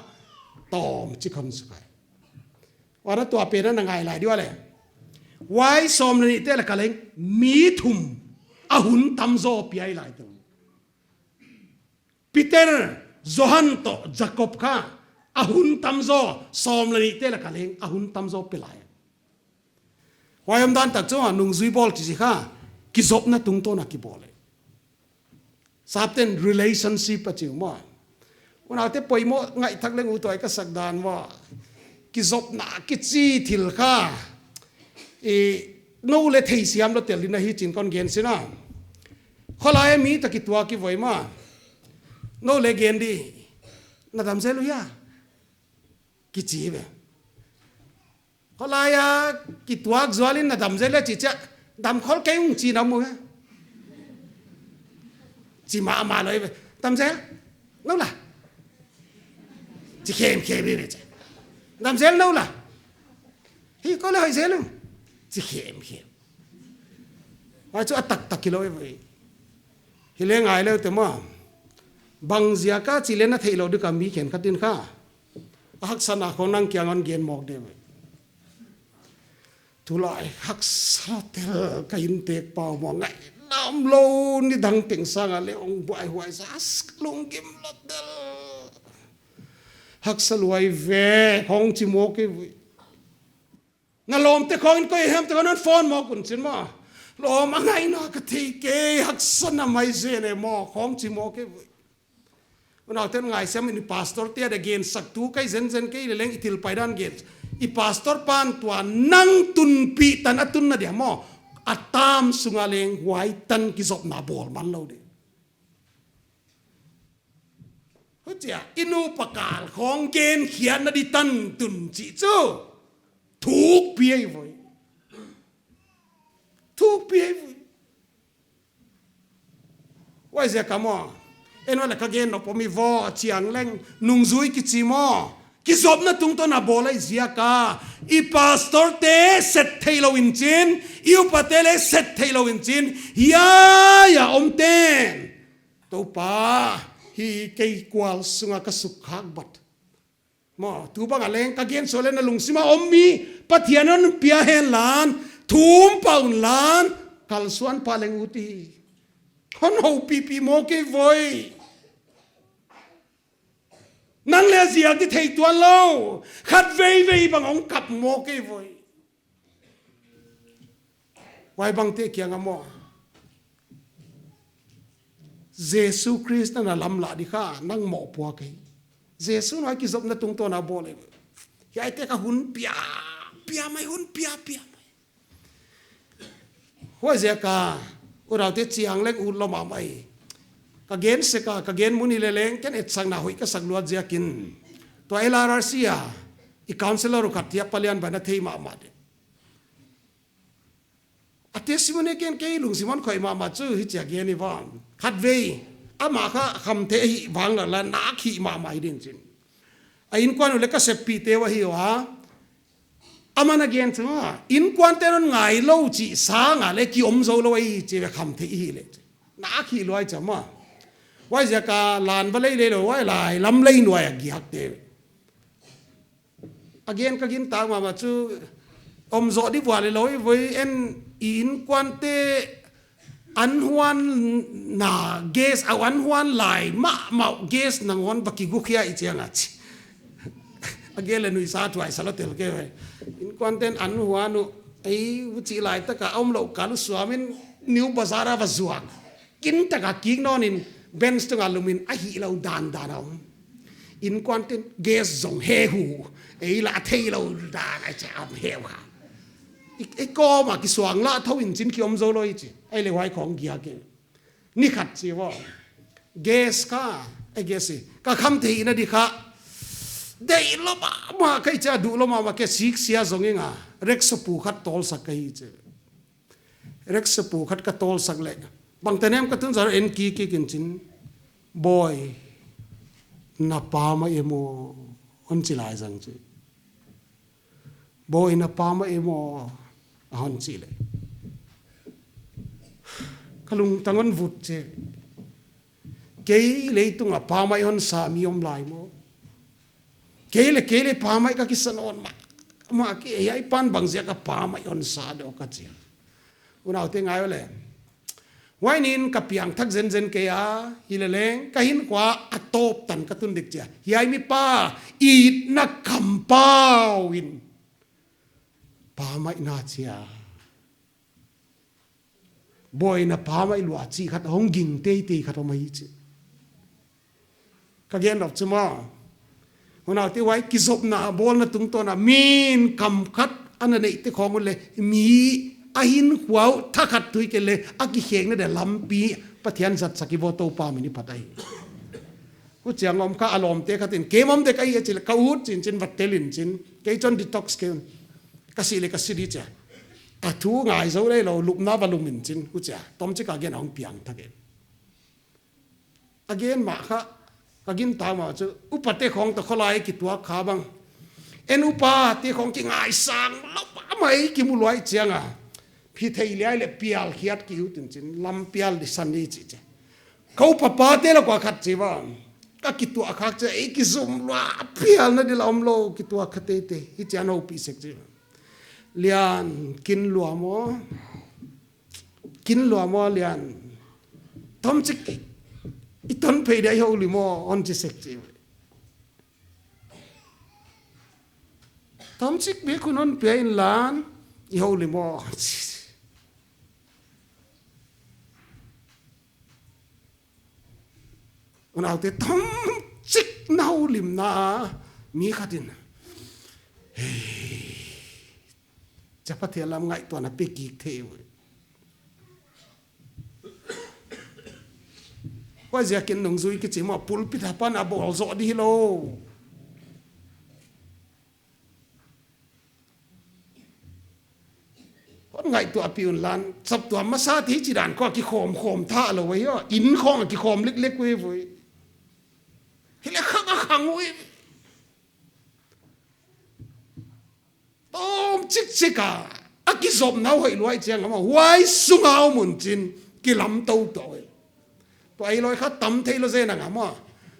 tawm chi khong sukai. Huan a tua pen a na ngai lai di ua leh. Huai sawm leh nih te laka leng mi thum a hun tamzaw pia hi lai tou. Peter, Johan toh Jakob kha a hun tamzaw, sawm leh nih te laka leng a hun tamzaw pe lai. Huai omdan tak chu a nungzui bawl kichi kha, kizopna tungtawn a kibawl hi. Sapten relationship a chi uh maw. Unaute poimoh ngaihthak leng uh tuai ka sak dan maw. Kizopna kichi thil kha, i, nou leh theisiam lou tel ding ahi chi'n kon gen sin a. Kholai a mi toh kituak i voi maw. Nou leh gen di. Na dam zel uh hia? Kichi ve. Kholai a kituak zual in na dam zel le chi chia, dam khol kei ung chi na mu ve. Chi mahmah lou ve. Dam zel? Nou la. Chi khemkhem ve chia. Dam zel nou la. Hi ko leh hoih zel ung. Chi khemkhem. Huai chu a taktak hilou ve. Hi leh ngai leu te maw. Bang ziak a chi leh na theih lou di ka mi khenkhat in kha. A haksatna khong nang kiang a hon gen mawk di ve. Tulai haksa tel ka inntek pa maw, ngaihnawm lou nidang teng sang a leh hong buaihuai sa, lunggim lou tel. Haksa luai ve khong chi mawk hi ve. Na lawmte khong in koi hiam te khong in phone mawk un chin maw. Lawm a ngaihna ka thei kei, haksatna mai zen e maw khong chi mawk hi ve. Unauten ngaihsiam in, i pastor te a dia gen sak tu kei zenzen kei leh leng i thil pai dan gen. I pastor pan tua nang tunpih tan a tunna dia maw, a tam sung a leng huai tan kizopna bawl man lou di. Huchia, i nupa kal khong gen khiatna di tan tun chih chu. Thukpi ahi voi. Thukpi ahi voi. Huaiziak a maw. En ua leh ka gen nop om hi vo chiang leng nungzui kichi maw. Kizopna tungtawn a bawl ahi ziak a. I pastor te set theilou in chin. I upa te leh set theilou in chin. Hiai a om ten. Toupa, hi kei kual sung a ka suk khak bat. Maw, tu bang a leng ka gen sawlna lungsim a om mi, Pathian in hon pia hen lan, thum pah un lan, kalsuan pah leng ut hi. Hon houpipi mawk hi voi. Nang leh ziak di thei tuan lou, khat veivei bang hong kap mawk hi voi. Huai bangte kiang a maw. Jesu Khrist na lamlah di kha, nang mohpuak hi. Jesu na kizopna tungtawn a bawl hi. Hiaite kha hun pia, pia mai, hun pia, pia mai. Huaiziak a, unaute chiang leng ut lou mahmah hi. Ka gen sek a, ka gen mun hi leh leng, ken etsakna hoih ka sak luat ziakin. Tua L R R C a, i counselor khat hi a, palian bang na thei mahmah di. A testimony ken kei lungsim hon khoih mahmah chu hichia gen hi vang. Khatvei, amah kha khamtheih ahih vang leh la nak hih mahmah hi din chin. A innkuan uh leh ka seppihte uh ahi ua. Aman a gen chu a, innkuante'n hon ngailou chih sang a leh ki om zou lou ahi chi ve khamtheih hi leh. Nak hih luai cha maw. Huaiziak a lan va lei lei lou, huai lai lam lei nuai a giak te. A gen ka gintak mahmah chu, om zoh di vual leh lou hi voi en, i innkuante an huan na gas, a an huan lai mahmah gas nangawn va kigukhia i chiang a chi. A gen leh nuihsa thuaisa lou tel kei ve. Innkuante'n an huan uh, ei, huchi lai tak a om lou kal uh suam in New Bazaar a va zuak. Kin tak a kik nawn in, bench tung a lum in, a hih lou dandan a om. Innkuante'n gas zong he hu, ei la a theilou dan a cha am he ua. I, i kawm a kisuang lah thou in chin ki om zou lou hi chi. Ei leh huai khong giak e. Ni khat chi vo. Gas kha, Ka gesi, ka khamtheihna di kha. Deih lou mahmah ka hi chia, duh lou mahmah ka hi, siksia zong ing a. Rickshaw pu khat tawlsak ka hi chia. Rickshaw pu khat ka tawlsak leh, bangtan em ka tun zar en kik kik in chin, "Bawi, na pa mah e maw?" hon chi lai zang chia. "Bawi, na pa mah e maw?" a hon chih leh, ka lungtang hon vut chia. Kei leitung a pa mah hon sa mi om lai maw? Kei leh, kei leh pa mah ka kisa nawn mahmah, hiai pa'n bangziak a pa mah hon sa deuh ka chi a. Unaute ngai uleh. Huai nin ka piangthak zenzen kei a, hileleng ka hinkhua a tawp tan ka tun dik chia. Hiai mipa itna kampau in pa mah na chia. Bawi, na pa mah lua chih khat hong ging teitei khat om ahi chia. Ka gen lou chu maw. Unaute, huai kizopna bawlna tungtawn a min kam khat ana neihte khong uleh, mi a hinkhua uh thakhat tui kei leh, a kikhekna dia lampi Pathian zatsak i bawl, Toupa min i phat ahi. Huchiang om kha, a lawmte khat in, "Kem om dek ahi e," chi leh, ka ut chinchin, va tel in chin. Kei chon detox kei un. Ka si leh ka si di chia. A thu ngai zou leh lou, lupna va lum in chin. Huchia, tomchik a gen a hong piangthak e. A gen mah kha, ka gintak mah chu, upate khong toh kholai kituak kha bang. En upate khong kingaisang lou mahmah i kimu luai chiang a, phi thei liai leh pial khiat ki ut in chin, lam pial di san di chi chia. Ka upa pate lak ua khat chi bang. Ka kituak khak chia, ei kizom lua, pialna di la om lou, kituak kha teitei. Hichia nou pi sek chi bang. "Lian, kin lua maw? Kin lua maw, Lian? Tomchik i ton phei dia i houlim aw," hon chi sek chi. "Tomchik bek hun hon pia in Lian, i houlim aw." Unaute, tomchik na houlimna mi khat in, "Hei, chapa, Pathian lam ngaihtuahna pe kik thei uh." Huaiziakin nungzui kichi maw, pulpit apan a bawl zoh di hilou. Hon ngaihtuahpih un Lian, saptuam masa te hichi dan khong a kikhawm khawm thei lou uh ahi a, inn khong a kikhawm leklek uh ahi. Hileh khang a khang uh ahi. Tomchik chik a, a kizopna uh hoih luai chiang a maw, huai sung a om un chin, kilamtou tou ahi. Tua ei loi kha tam thei lou zen a ngam a.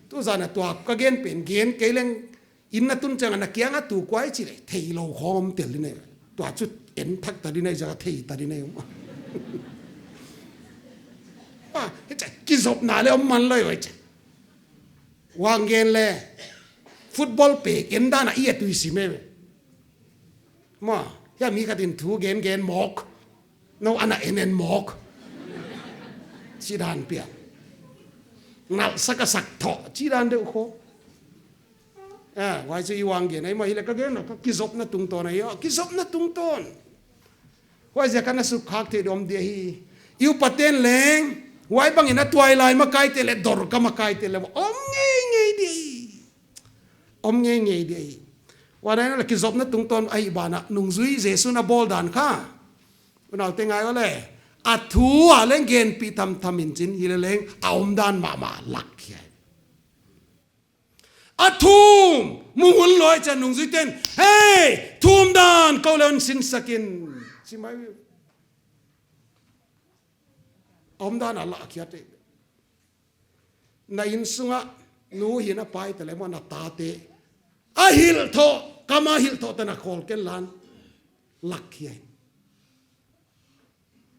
Tuzan a tua ka gen pen gen kei leng, inn na tun chiang a na kiang a tu kuai chi leh, theilou khawng tel di nei. Tua chu en thak ta di nei, zia thei ta di nei. Ah, hichi, kizopna leh om man lou uh ahi chi. Huang gen leh, football pek en dan a i a tui si me. Maw, hiai mi khat in thu gen gen mawk. Nou ana en en mawk. Chi dan pia. Nalh sak a sak thoh. Chi dan deuh khong. Ah, huai chu i huang gen ahi maw, hileh ka gen lou, ka kizopna tungtawn ahi a, kizopna tungtawn. Huaiziak a na sukkhak theih di om di ahi. I upaten leng, huai bangin a tuailai makaite leh, dawr ka makaite leh, om ngeingei di ahi. Om ngeingei di ahi. Huan ahihleh kizopna tungtawn ahi banah, nungzui Jesu'n a bawl dan kha. Unaute ngai uleh. A thu a leng genpih tamtam in chin, hileleng, a omdan mahmah lak khia. A thum, mu hun lou chiang nungzuiten, "Hei, thum dan, kou leh hon sinsak in." Chi mai. A omdan a lak khia te. Na innsung a, nu hi'n a pai te leh maw na tate. A hilh thoh, kam a hilh thoh te na khawl ken lan. Lak khia in.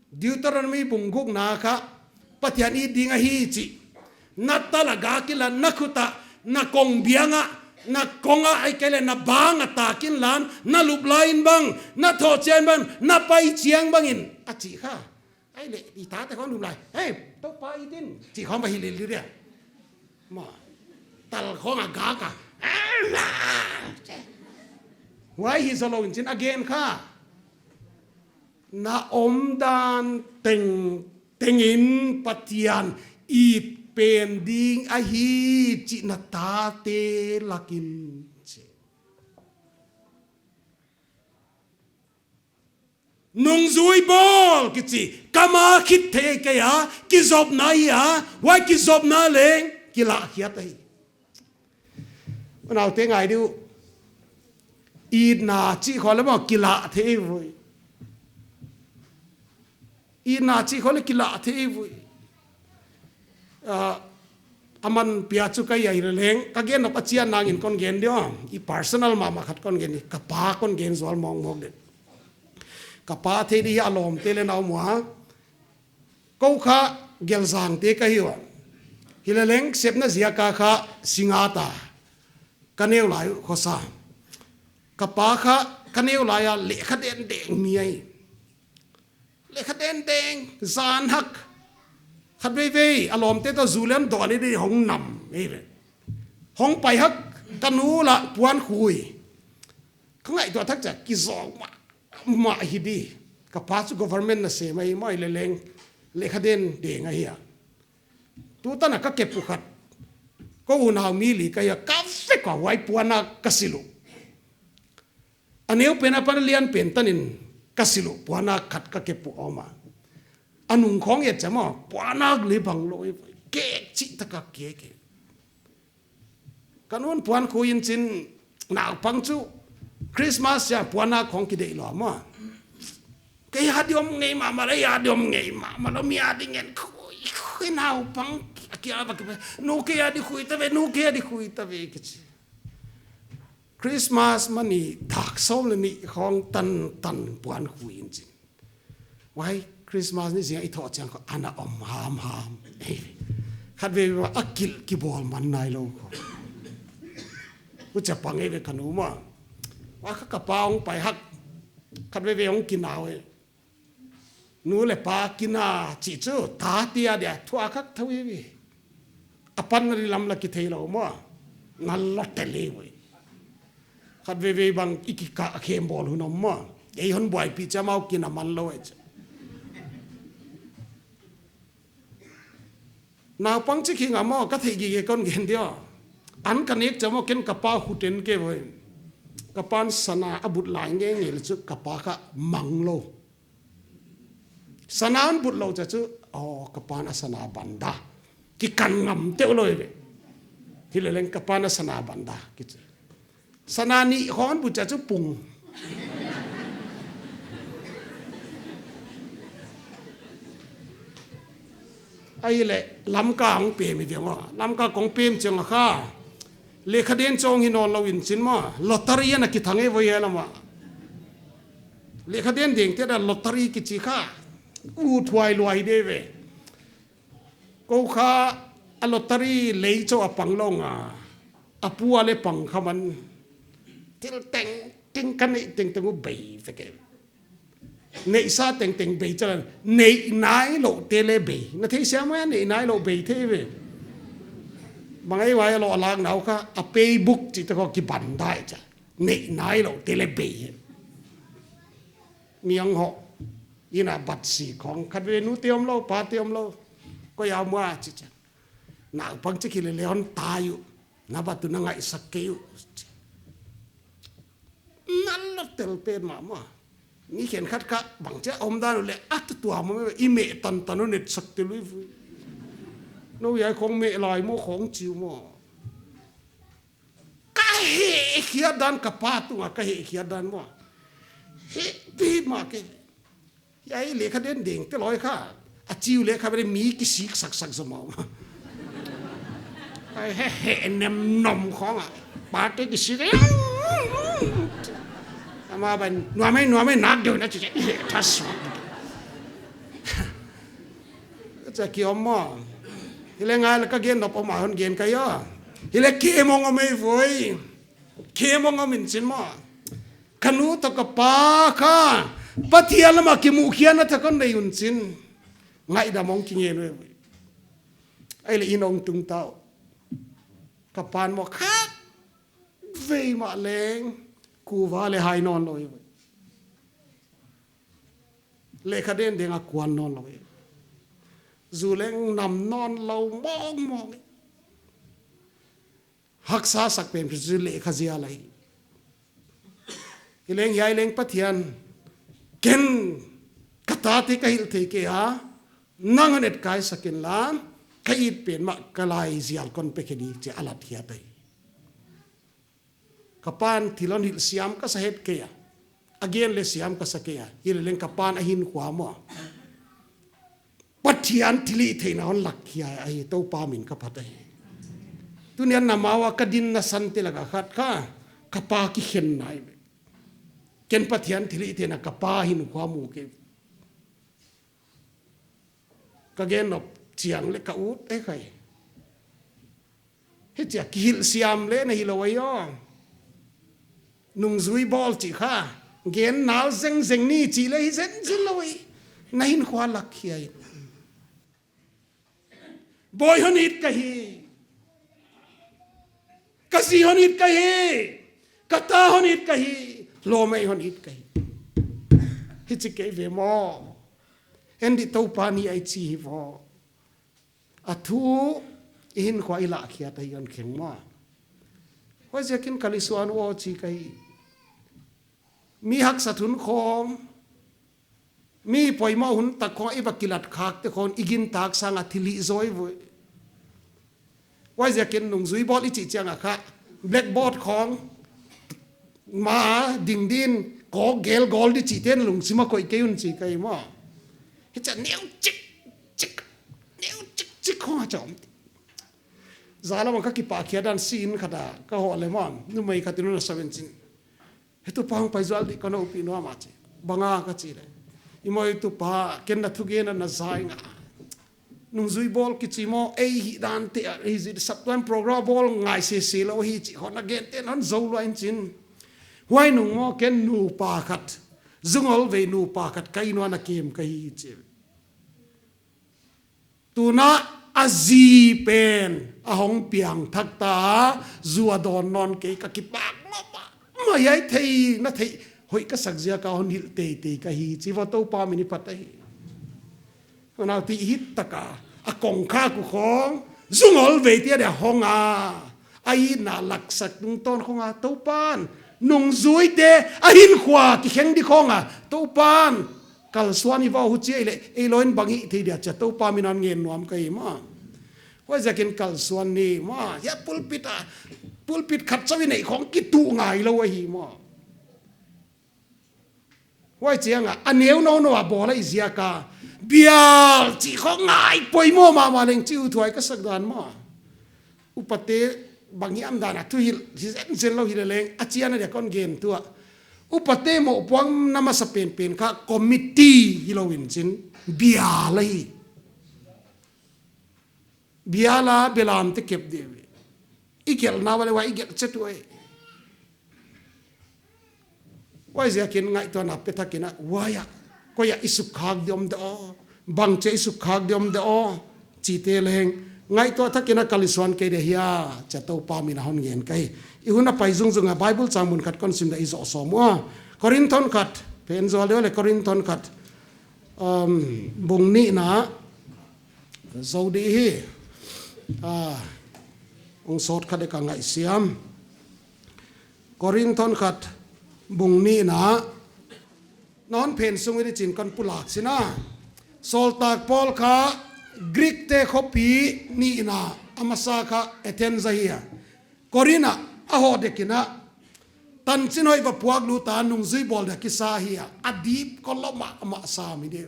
Deuteronomy bung gukna kha, Pathian it ding ahi chih. Na tal a gak in lan, na khut a, na kong biang a, na kong a ahihkeileh na bang a tak in lan, na lup lai in bang, na thoh chiang bang, na pai chiang bangin, a chi kha. Ahihleh, i tate khong lup lai. "Hei, Toupa it in," chi khong va hilh lel dia. Maw. Tal khong a gak a. Huai hi zou lou in chin a gen kha. Na omdan tengteng in Pathian it pen ding ahi chih na tate lak in chi. Nungzui bawl kichi, kam a khit thei kei a, kizopna hi a, huai kizopna leng kilah khiat ahi. Unaute ngai di uh, itna chih khong leh maw kilah thei uh. Itna chih khong leh kilah thei uh. Ah, aman pia chu ka hi leleng, ka gen nop a chian nang in kon gen di uh. I personal mahmah khat kon gen di, ka pa kon gen zual mawngmawng di. Ka pa thei di hi a lawmte leh na om ua. Kou kha Gelzangte ka hi ua. Hi leleng sepna ziak a kha Singngat a ka neu lai uh khosa. Ka pa kha ka neu lai a lehkha den deng mi ahi. Lehkha den deng, zan hak. Khatveivei a lawmte toh zu leng dawn in hong nam ei ve. Hong pai hak, ka nu lah puan khui. Ka ngaihtuah thak chiang kizawng mahmah hi di. Ka pa chu government nasem ahi maw, hi leleng lehkha den deng ahi a. Tutan a ka kep uh khat, kou unau mi li ka hi a, ka vek a huai puan a ka silh uh. A neu pen apan a lian pen tan in ka silh uh, puan a khat ka kep uh om a. A nung khong et chiang maw, puan a leh bang lou, kek chih tak a kek e. Ka nu'n puan khui in chin, naupang chu Christmas chiang puan a khong kideih lou maw. Kei a di om ngei mahmah lou, a di om ngei mahmah lou, mi a di ngen khui, khui naupang, a kia va khui, nu kei a di khui ta ve, nu kei a di khui ta ve kichi. Christmas mani dak sawm leh nih khong tantan puan khui in chin. Huai Christmas ni zing a i thoh chiang khong ana om hamham. Khatveivei a kilh kibawl man nailou khong. Huchia pang ei ve ka nu maw. Huai kha ka pa hong pai hak. Khatveivei hong kinau e. Nu leh pa kina chih chu tate a dia thuak khak thou hi ve. Apan a di lam lah kithei lou maw. Ngal lou tel hi ve. Khatveivei bang i kikah khem bawl hun om maw. Ei hon buaipih chiang amau kina man lou e chi. Naupang chik hi nga maw, ka theih gige kon gen di uh. An ka nek chiang maw, ken ka pa khut en ke ve. Ka pa'n sana a but lai ngeingei leh chu ka pa kha mang lou. Sana hon but lou chiang chu, aw, ka pa'n a sana ban da. Kikan ngam teuh lou ve. Hi leleng ka pa'n a sana ban da kichi. Sana nih khong but chiang chu pung. Ahihleh Lamka hong pem hi ve maw. Lamka kong pem chiang a kha, lehkha den chawng hi nawn lou in chin maw, lottery ana kithang e voi he lam ah. Lehkha den dengte a lottery kichi kha, ut huai luai de ve. Kou kha a lottery lei chauh a pang lou nga, a pu a leh pang kha man. Thil tengteng ka neih tengteng uh bei vek e. Neihsa tengteng bei chala, neih nailouhte leh bei. Na theisiam maw, neih nailou bei thei ve. Bang ei huai a lou a lak nau kha, a paybook chihte khong kiban dai chia. Neih nailouhte leh bei. Mi ang ho. Inn a bat si khong khat ve, nute om lou, pate om lou. Koi a om ua chi chia. Naupang chik hi leleng hon tai uh. Na bat uh na ngaihsak kei uh. Nal lou tel pen mahmah. Mi khenkhat kha bangchi a omdan uh leh a tutuam maw, i meh tantan uh, net sak tel uh i vui. Nou hiai khong meh lai maw, khong chiu maw. Ka hehkhiat dan, ka pa tunga ka hehkhiat dan maw. Hehpih mah kei. Hiai lehkha den dengte loi kha, a chiu leh kha bel mi kisik saksak zaw maw. Ai he he nem nom khong a. Pate kisik e. Ama ban, nuam e, nuam e, nak deuh na chi e, thas. Chia ki om maw. Hileh ngai leh ka gen nop om a hon gen ka hia. Hileh kei mong om ei voi. Kei mong om in chin maw. Ka nu toh ka pa kha Pathian lam a kimuhkhiakna thak hon nei un chin, ngaihdam hong kingen ve. Ahihleh inn hong tung ta uh. Ka pa'n maw khatvei mah leng kuva leh hai nawn lou hi. Lehkha den deng a kuan nawn lou hi. Zu leng nam nawn lou mawngmawng. Haksa sak pen chu lehkha zial ahi. Hileng hiai leng Pathian, ken ka tate ka hilh thei kei a, nang hon etkai sak inla, ka it pen mah ka lai zial kon pe khe di chi a lat hiat ahi. Ka pan thil hon hilh siam ka sa het kei a. A gen leh siam ka sa kei a. Hileleng ka pan a hinkhua maw, Pathian thilhihtheihna hon lak khia ahi, Toupa min ka phat ahi. Tuni'n na ma ua ka dinna sante laka khat kha, ka pa kikhen nai ve. Ken Pathian thilhihtheihna ka pa hinkhua mu kei. Ka gen nop chiang leh ka ut e khai. Hichia kihilh siam leh na hilou ahi aw. Nungzui bawl chih kha, gen nal zengzeng ni chih leh hi zenzen lou ahi. Na hinkhua lak khia in. Bawi hon it ka hi. Ka zi hon it ka hi. Ka ta hon it ka hi. Lawmei hon it ka hi. Hichi kei ve maw. En di, Toupa ni ahi chi hi vaw. A thu i hinkhua i lah khiat ahi hon kheng maw. Huaiziakin ka lisuan uh aw chi ka hi. Mi haksat hun khawng, mi poimoh hun tak khawng i va kilat khak te khawng i gintak sanga thilhih zaw hi ve. Huaiziakin nungzui bawl i chih chiang a kha, blackboard khawng ma ding din, kawk gel gol di chih ten lungsim a koih kei un chi ka hi maw. Hichia neu chik chik, neu chik chik khawng a chawm. Zala bang ka kipahkhia dan si in khat a ka hoh leh maw, numei khat in hon na sa ven chin. He tupa hong pai zual di, ka na upi nuam a chi. Bang a ka chih leh, i maw i tupa, ken na thugen a na zai nga. Nungzui bawl kichi maw, ei hih dan te a, ei zi saptuam program bawl ngai sese lou hi chi, hon na gen ten hon zou lua in chin. Huai nung maw ken nupa khat, zungol vei nupa khat ka inn ua na kem ka hi chi. Tuna a zi pen a hong piang thak ta, zu a dawn nawn kei, ka kipak mahmah. Mai ai thei, na theih hoih ka sak ziak a hon hilh teitei ka hi, chi vaw, Toupa min i phat ahi. Unau, ti hit taka a kongkhak uh khawng, zungol vei te a dia hong a, a itna laksak tungtawn khawng a, Toupan nungzuite a hinkhua kikheng di khawng a, Toupan kalsuan i vaw, huchi ei leh ei lou in bang hih thei dia chia, Toupa min a ngen nuam ka hi maw. Huaiziakin kalsuan ni maw, hiai pulpit a, pulpit khat chauh i neih khawng kituh ngai lou ahi maw. Huai chiang a, a neu nounou a bawl ahih ziak a, bial chih khawng ngai poimoh mahmah leng chi, uh, thupi ka sak dan maw. Upate bang hiam dan a thuhilh hi zenzen lou hileleng, a chiang a dia kon gen tuah. Upate mohpuakna masa penpen kha committee hilou in chin, bial ahi. Bial a belamte kep di ve. I gelhna uah leh huai i gelh chet uh ahi. Huaiziakin ngaihtuahna pe thak in a, huai a, koi a i sukkhak di om de aw, bang chia i sukkhak di om de aw, chihte leng ngaihtuah thak in a, kalsuan kei de hia, chia Toupa min a hon ngen ka hi. I hun a pai zungzung a Bible chang mun khat kon sim di, i zoh sawm ua. Korinthon khat, phen zual deuh leh, Korinthon khat, um, bung nihna, zou di hi. Ah, hong sawt kha dek a ngaihsiam. Korinthon khat, bung nihna. Non phen sung i di chin kon pulak sin a. Sawltak Paul kha Greek te khopi nihna, a masa kha Athens ahi a. Korinth a a hoh dek in a, tanchin hoih va puak lut a, nungzui bawl dia kisa hi a, a dip kawm lou mahmah sam hi di.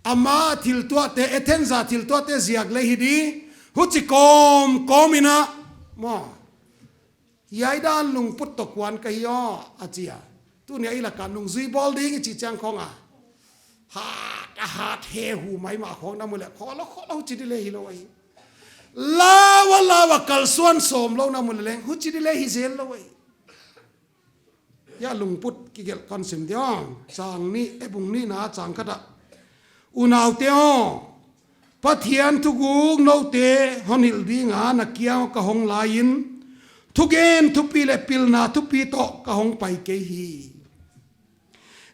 Ama thil tuahte, Athens a thil tuahte ziak leh hi di, huchi kawmkawm in a, maw. Hiai dan lungput toh kuan ka hi aw, a chi a. Tuni a i lak a nungzui bawl ding i chih chiang khawng a, hat, a hat he hu maimah khawng na mu leh, khollou khollou huchi di leh hilou ahi. Lau a lau a kalsuan sawm lou na mu leh leng, huchi di leh hi zel lou ahi. Hiai lungput kigelh kon sim di aw. Chang nih, eh, bung nihna chang khat a. Unaute aw, Pathian thuguk noute hon hilh ding a na kiang ka hong lai in, thugen thupi leh pilna thupi toh ka hong pai kei hi.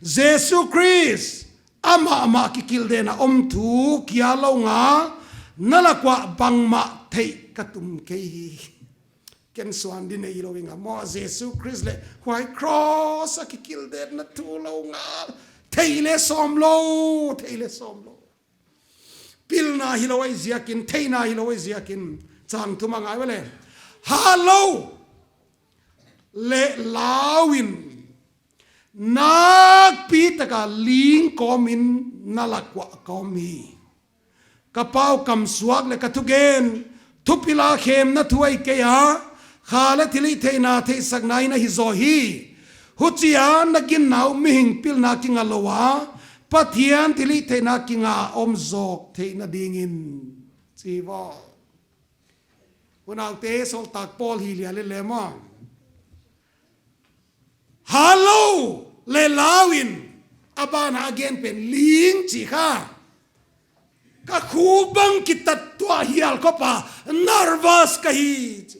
Jesu Khrist amah mah kikilden a om thu kia lou ngal, na lak uah bangmah theih ka tum kei hi. Ken suan di nei lou ing a maw, Jesu Khrist leh huai cross a kikildenna thu lou ngal, theih leh sawm lou, theih leh sawm lou. Pilna hilou ahi ziakin, theihna hilou ahi ziakin, chang thum a ngai ua leh. Hat lou leh lau in, nakpi taka ling kawmin na lak uah ka om hi. Ka pau kam suak leh ka thugen, thupil a khemna thu ahi kei a, kha leh thilhihtheihna theihsakna in ahi zaw hi. Huchia na ginna uh mihing pilna kinga lou a, Pathian thilhihtheihna kinga om zawk theihna dingin, chi ua. Unaute, Sawltak Paul hi lia leh lem a. Hat lou leh lau in, a ban a gen pen ling chi kha. Ka khuk bang kitat tuah hial khop a, nervous ka hi chi.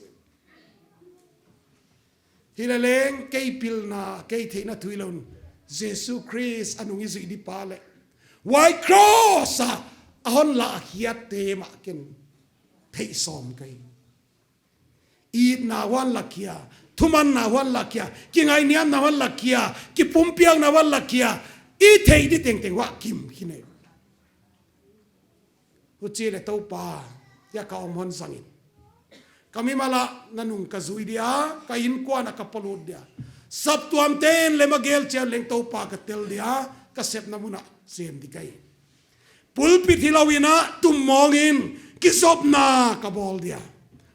Hileleng kei pilna, kei theihna thu hilou in, Jesu Khrist a nung i zuih di pa leh huai cross a, a hon lah khiatte mah ken theih sawm ka hi. Itna huan lak khia, thumanna huan lak khia, kingaihniamna huan lak khia, kipumpiakna huan lak khia, i theih di tengteng uah kim khin ei. Huchi leh Toupa, hiai ka om hon zang in. Ka mimal ah na nung ka zui dia, ka innkuan ah ka polut dia. Saptuamte'n lem a gel chiang leng Toupa ka tel dia, ka sepna mun ah sem di ka hi. Pulpit hilou in a tummawng in, kizopna ka bawl dia.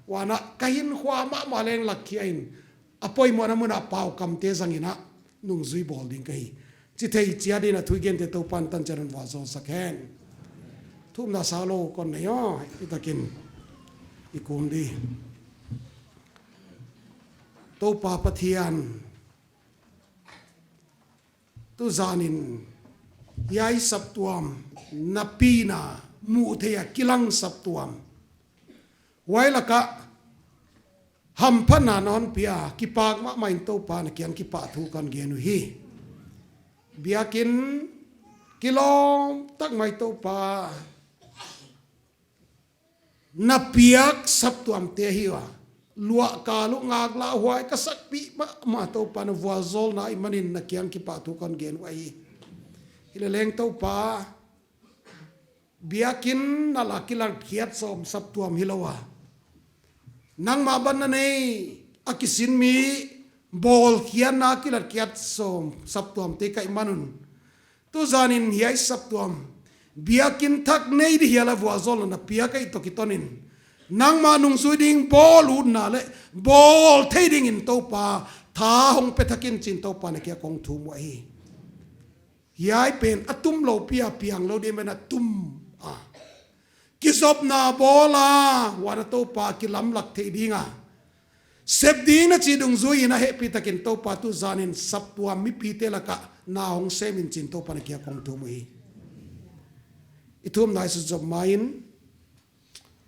Huan a ka hinkhua mahmah leng lak khia in, a poimohna mun ah pau kamte zang in a nungzui bawl ding ka hi. Chi thei chiat in a thu i gente Toupa'n tangchiat in vualzawl sak hen. Thumna sa lou kon nei aw, i takin i kum di. Toupa Pathian, tuzan in hiai saptuam, na pina muh theih a kilang saptuam, huai lak ah hamphatna na hon pia, kipak mahmah in Toupa na kiang kipahthu kon gen uhi. Biakinn kilawm tak mai Toupa, na piak saptuamte ahi ua. Luah ka lungak lauhuai ka sakpih mahmah Toupa, na vualzawlna ahihmanin na kiang kipahthu kon gen uhi. Hileleng Toupa, biakinn na lak kilat khiat sawm saptuam hilou a, nangmah ban na nei a kisin mi bawlkhiatna kilat khiat sawm saptuamte ka hihman un, tuzan in hiai saptuam, biakinn thak nei di hial a vualzawlna na piak ahih toh kiton in, nangmah nungzui ding bawl utna leh bawl thei dingin Toupa, tha hong pe thak in chi'n Toupa na kiang kong thum uhi. Hiai pen a tum lou pi a, piang lou di men a tum a, kizopna bawl a, huan a Toupa kilamlak theih ding a sep ding na chih dungzui in a hehpih takin Toupa tuzan in saptuam mipite lak ah na hong sem in chi'n Toupa na kiang kong thum uhi. I thumna i sut zom ma in,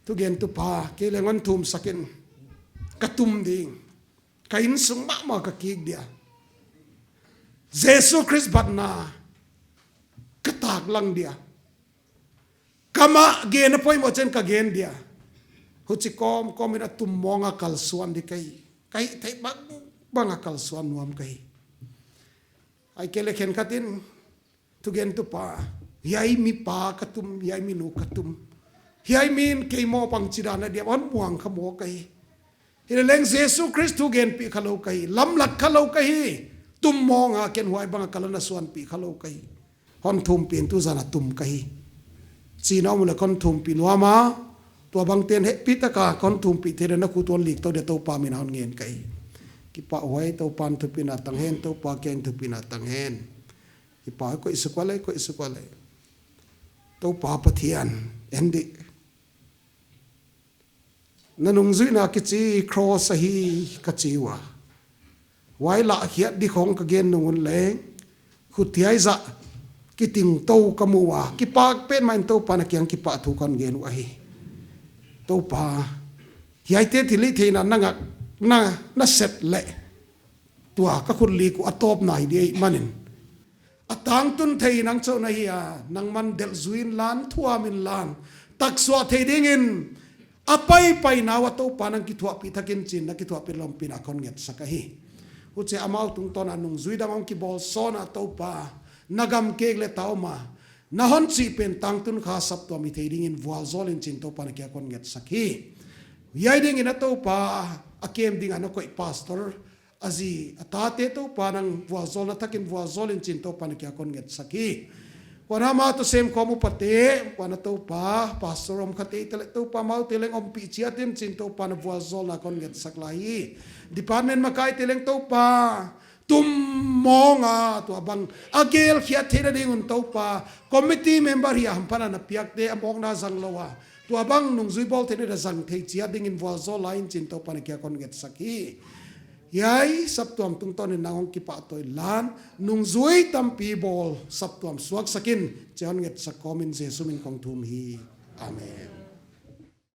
thugentupa, kei leng hon thumsak in, ka tum ding. Ka innsung mahmah ka kik dia. Jesu Khrist batna ka taklang dia. Ka mah gen a poimoh chiang ka gen dia. Huchi kawmkawm in a tummawng a kalsuan di ka hi. Ka hih theih bangbang a kalsuan nuam ka hi. Ahihkeileh khenkhat in, thugentupa, hiai mipa ka tum, hiai minu ka tum, hiai mi'n kei maw bangchidan a diam, hon muang kha maw ka hi. Hileleng Jesu Khrist thugenpih kha lou ka hi, lamlak kha lou ka hi. Tummawng a ken huai bang a ka la na suanpih kha lou ka hi. Hon thumpih in tuzan a tum ka hi, chi'n a om leh kon thumpih nuam a, tuabangte'n hehpih taka kon thumpih theih leh na khut uah lik tou dia Toupa min a hon ngen ka hi. Kipahhuai, Toupa'n thupina tang hen, Toupa kiang thupina tang hen. Kipahhuai, koih suk ua leh, koih suk ua leh. Toupa Pathian, en di. Na nungzuihna kichi cross ahi ka chi ua. Huai lah khiat di khong ka gen nung un leng, khut hiai zah kiting tou ka mu ua, kipak petmah in Toupa na kiang kipahthu kon gen uhi. Toupa, hiaite thilhihtheihna na ngak, na, na sep leh, tua ka khut lik uh a tawpna hi di ahihmanin, a tangtun thei nang chauh na hi a, nangman delh zui inla, thuam inla, taksuah thei dingin a paipaina uah Toupa nang kithuahpih thak in chi'n, na kithuahpih lawmpina kon ngetsak ahi. Huchia amau tungtawn a nungzui dang hong kibawl sawn a Toupa, na gam kek leh ta om a, na hon chih pen tangtun kha saptuam i thei dingin vualzawl in chi'n Toupa na kiang kon ngetsak hi. Hiai dingin a Toupa, a kem ding a na koih pastor, a zi a tate Toupa nang vualzawlna thak in vualzawl in chi'n Toupa na kiang kon ngetsak hi. Huan amau toh semkhawm upate, huan a Toupa, pastor om khate i hih leh Toupa amaute leng ompih chiat in chi'n Toupa na vualzawlna kon ngetsak lai hi. Department makaite leng Toupa, tum mawng a, tuabang a gelkhiat theihna ding un Toupa, committee member hi a hamphatna na piakte a mawkna zang lou a, tuabang nungzui bawl theihna zang thei chiat dingin vualzawl lai in chi'n Toupa na kiang kon ngetsak hi. Hiai saptuam tungtawn in nang hong kipahtawlh inla, nungzui tampi bawl saptuam suaksak in chi'n hon ngetsak kawm in Jesu min kong thum hi. Amen.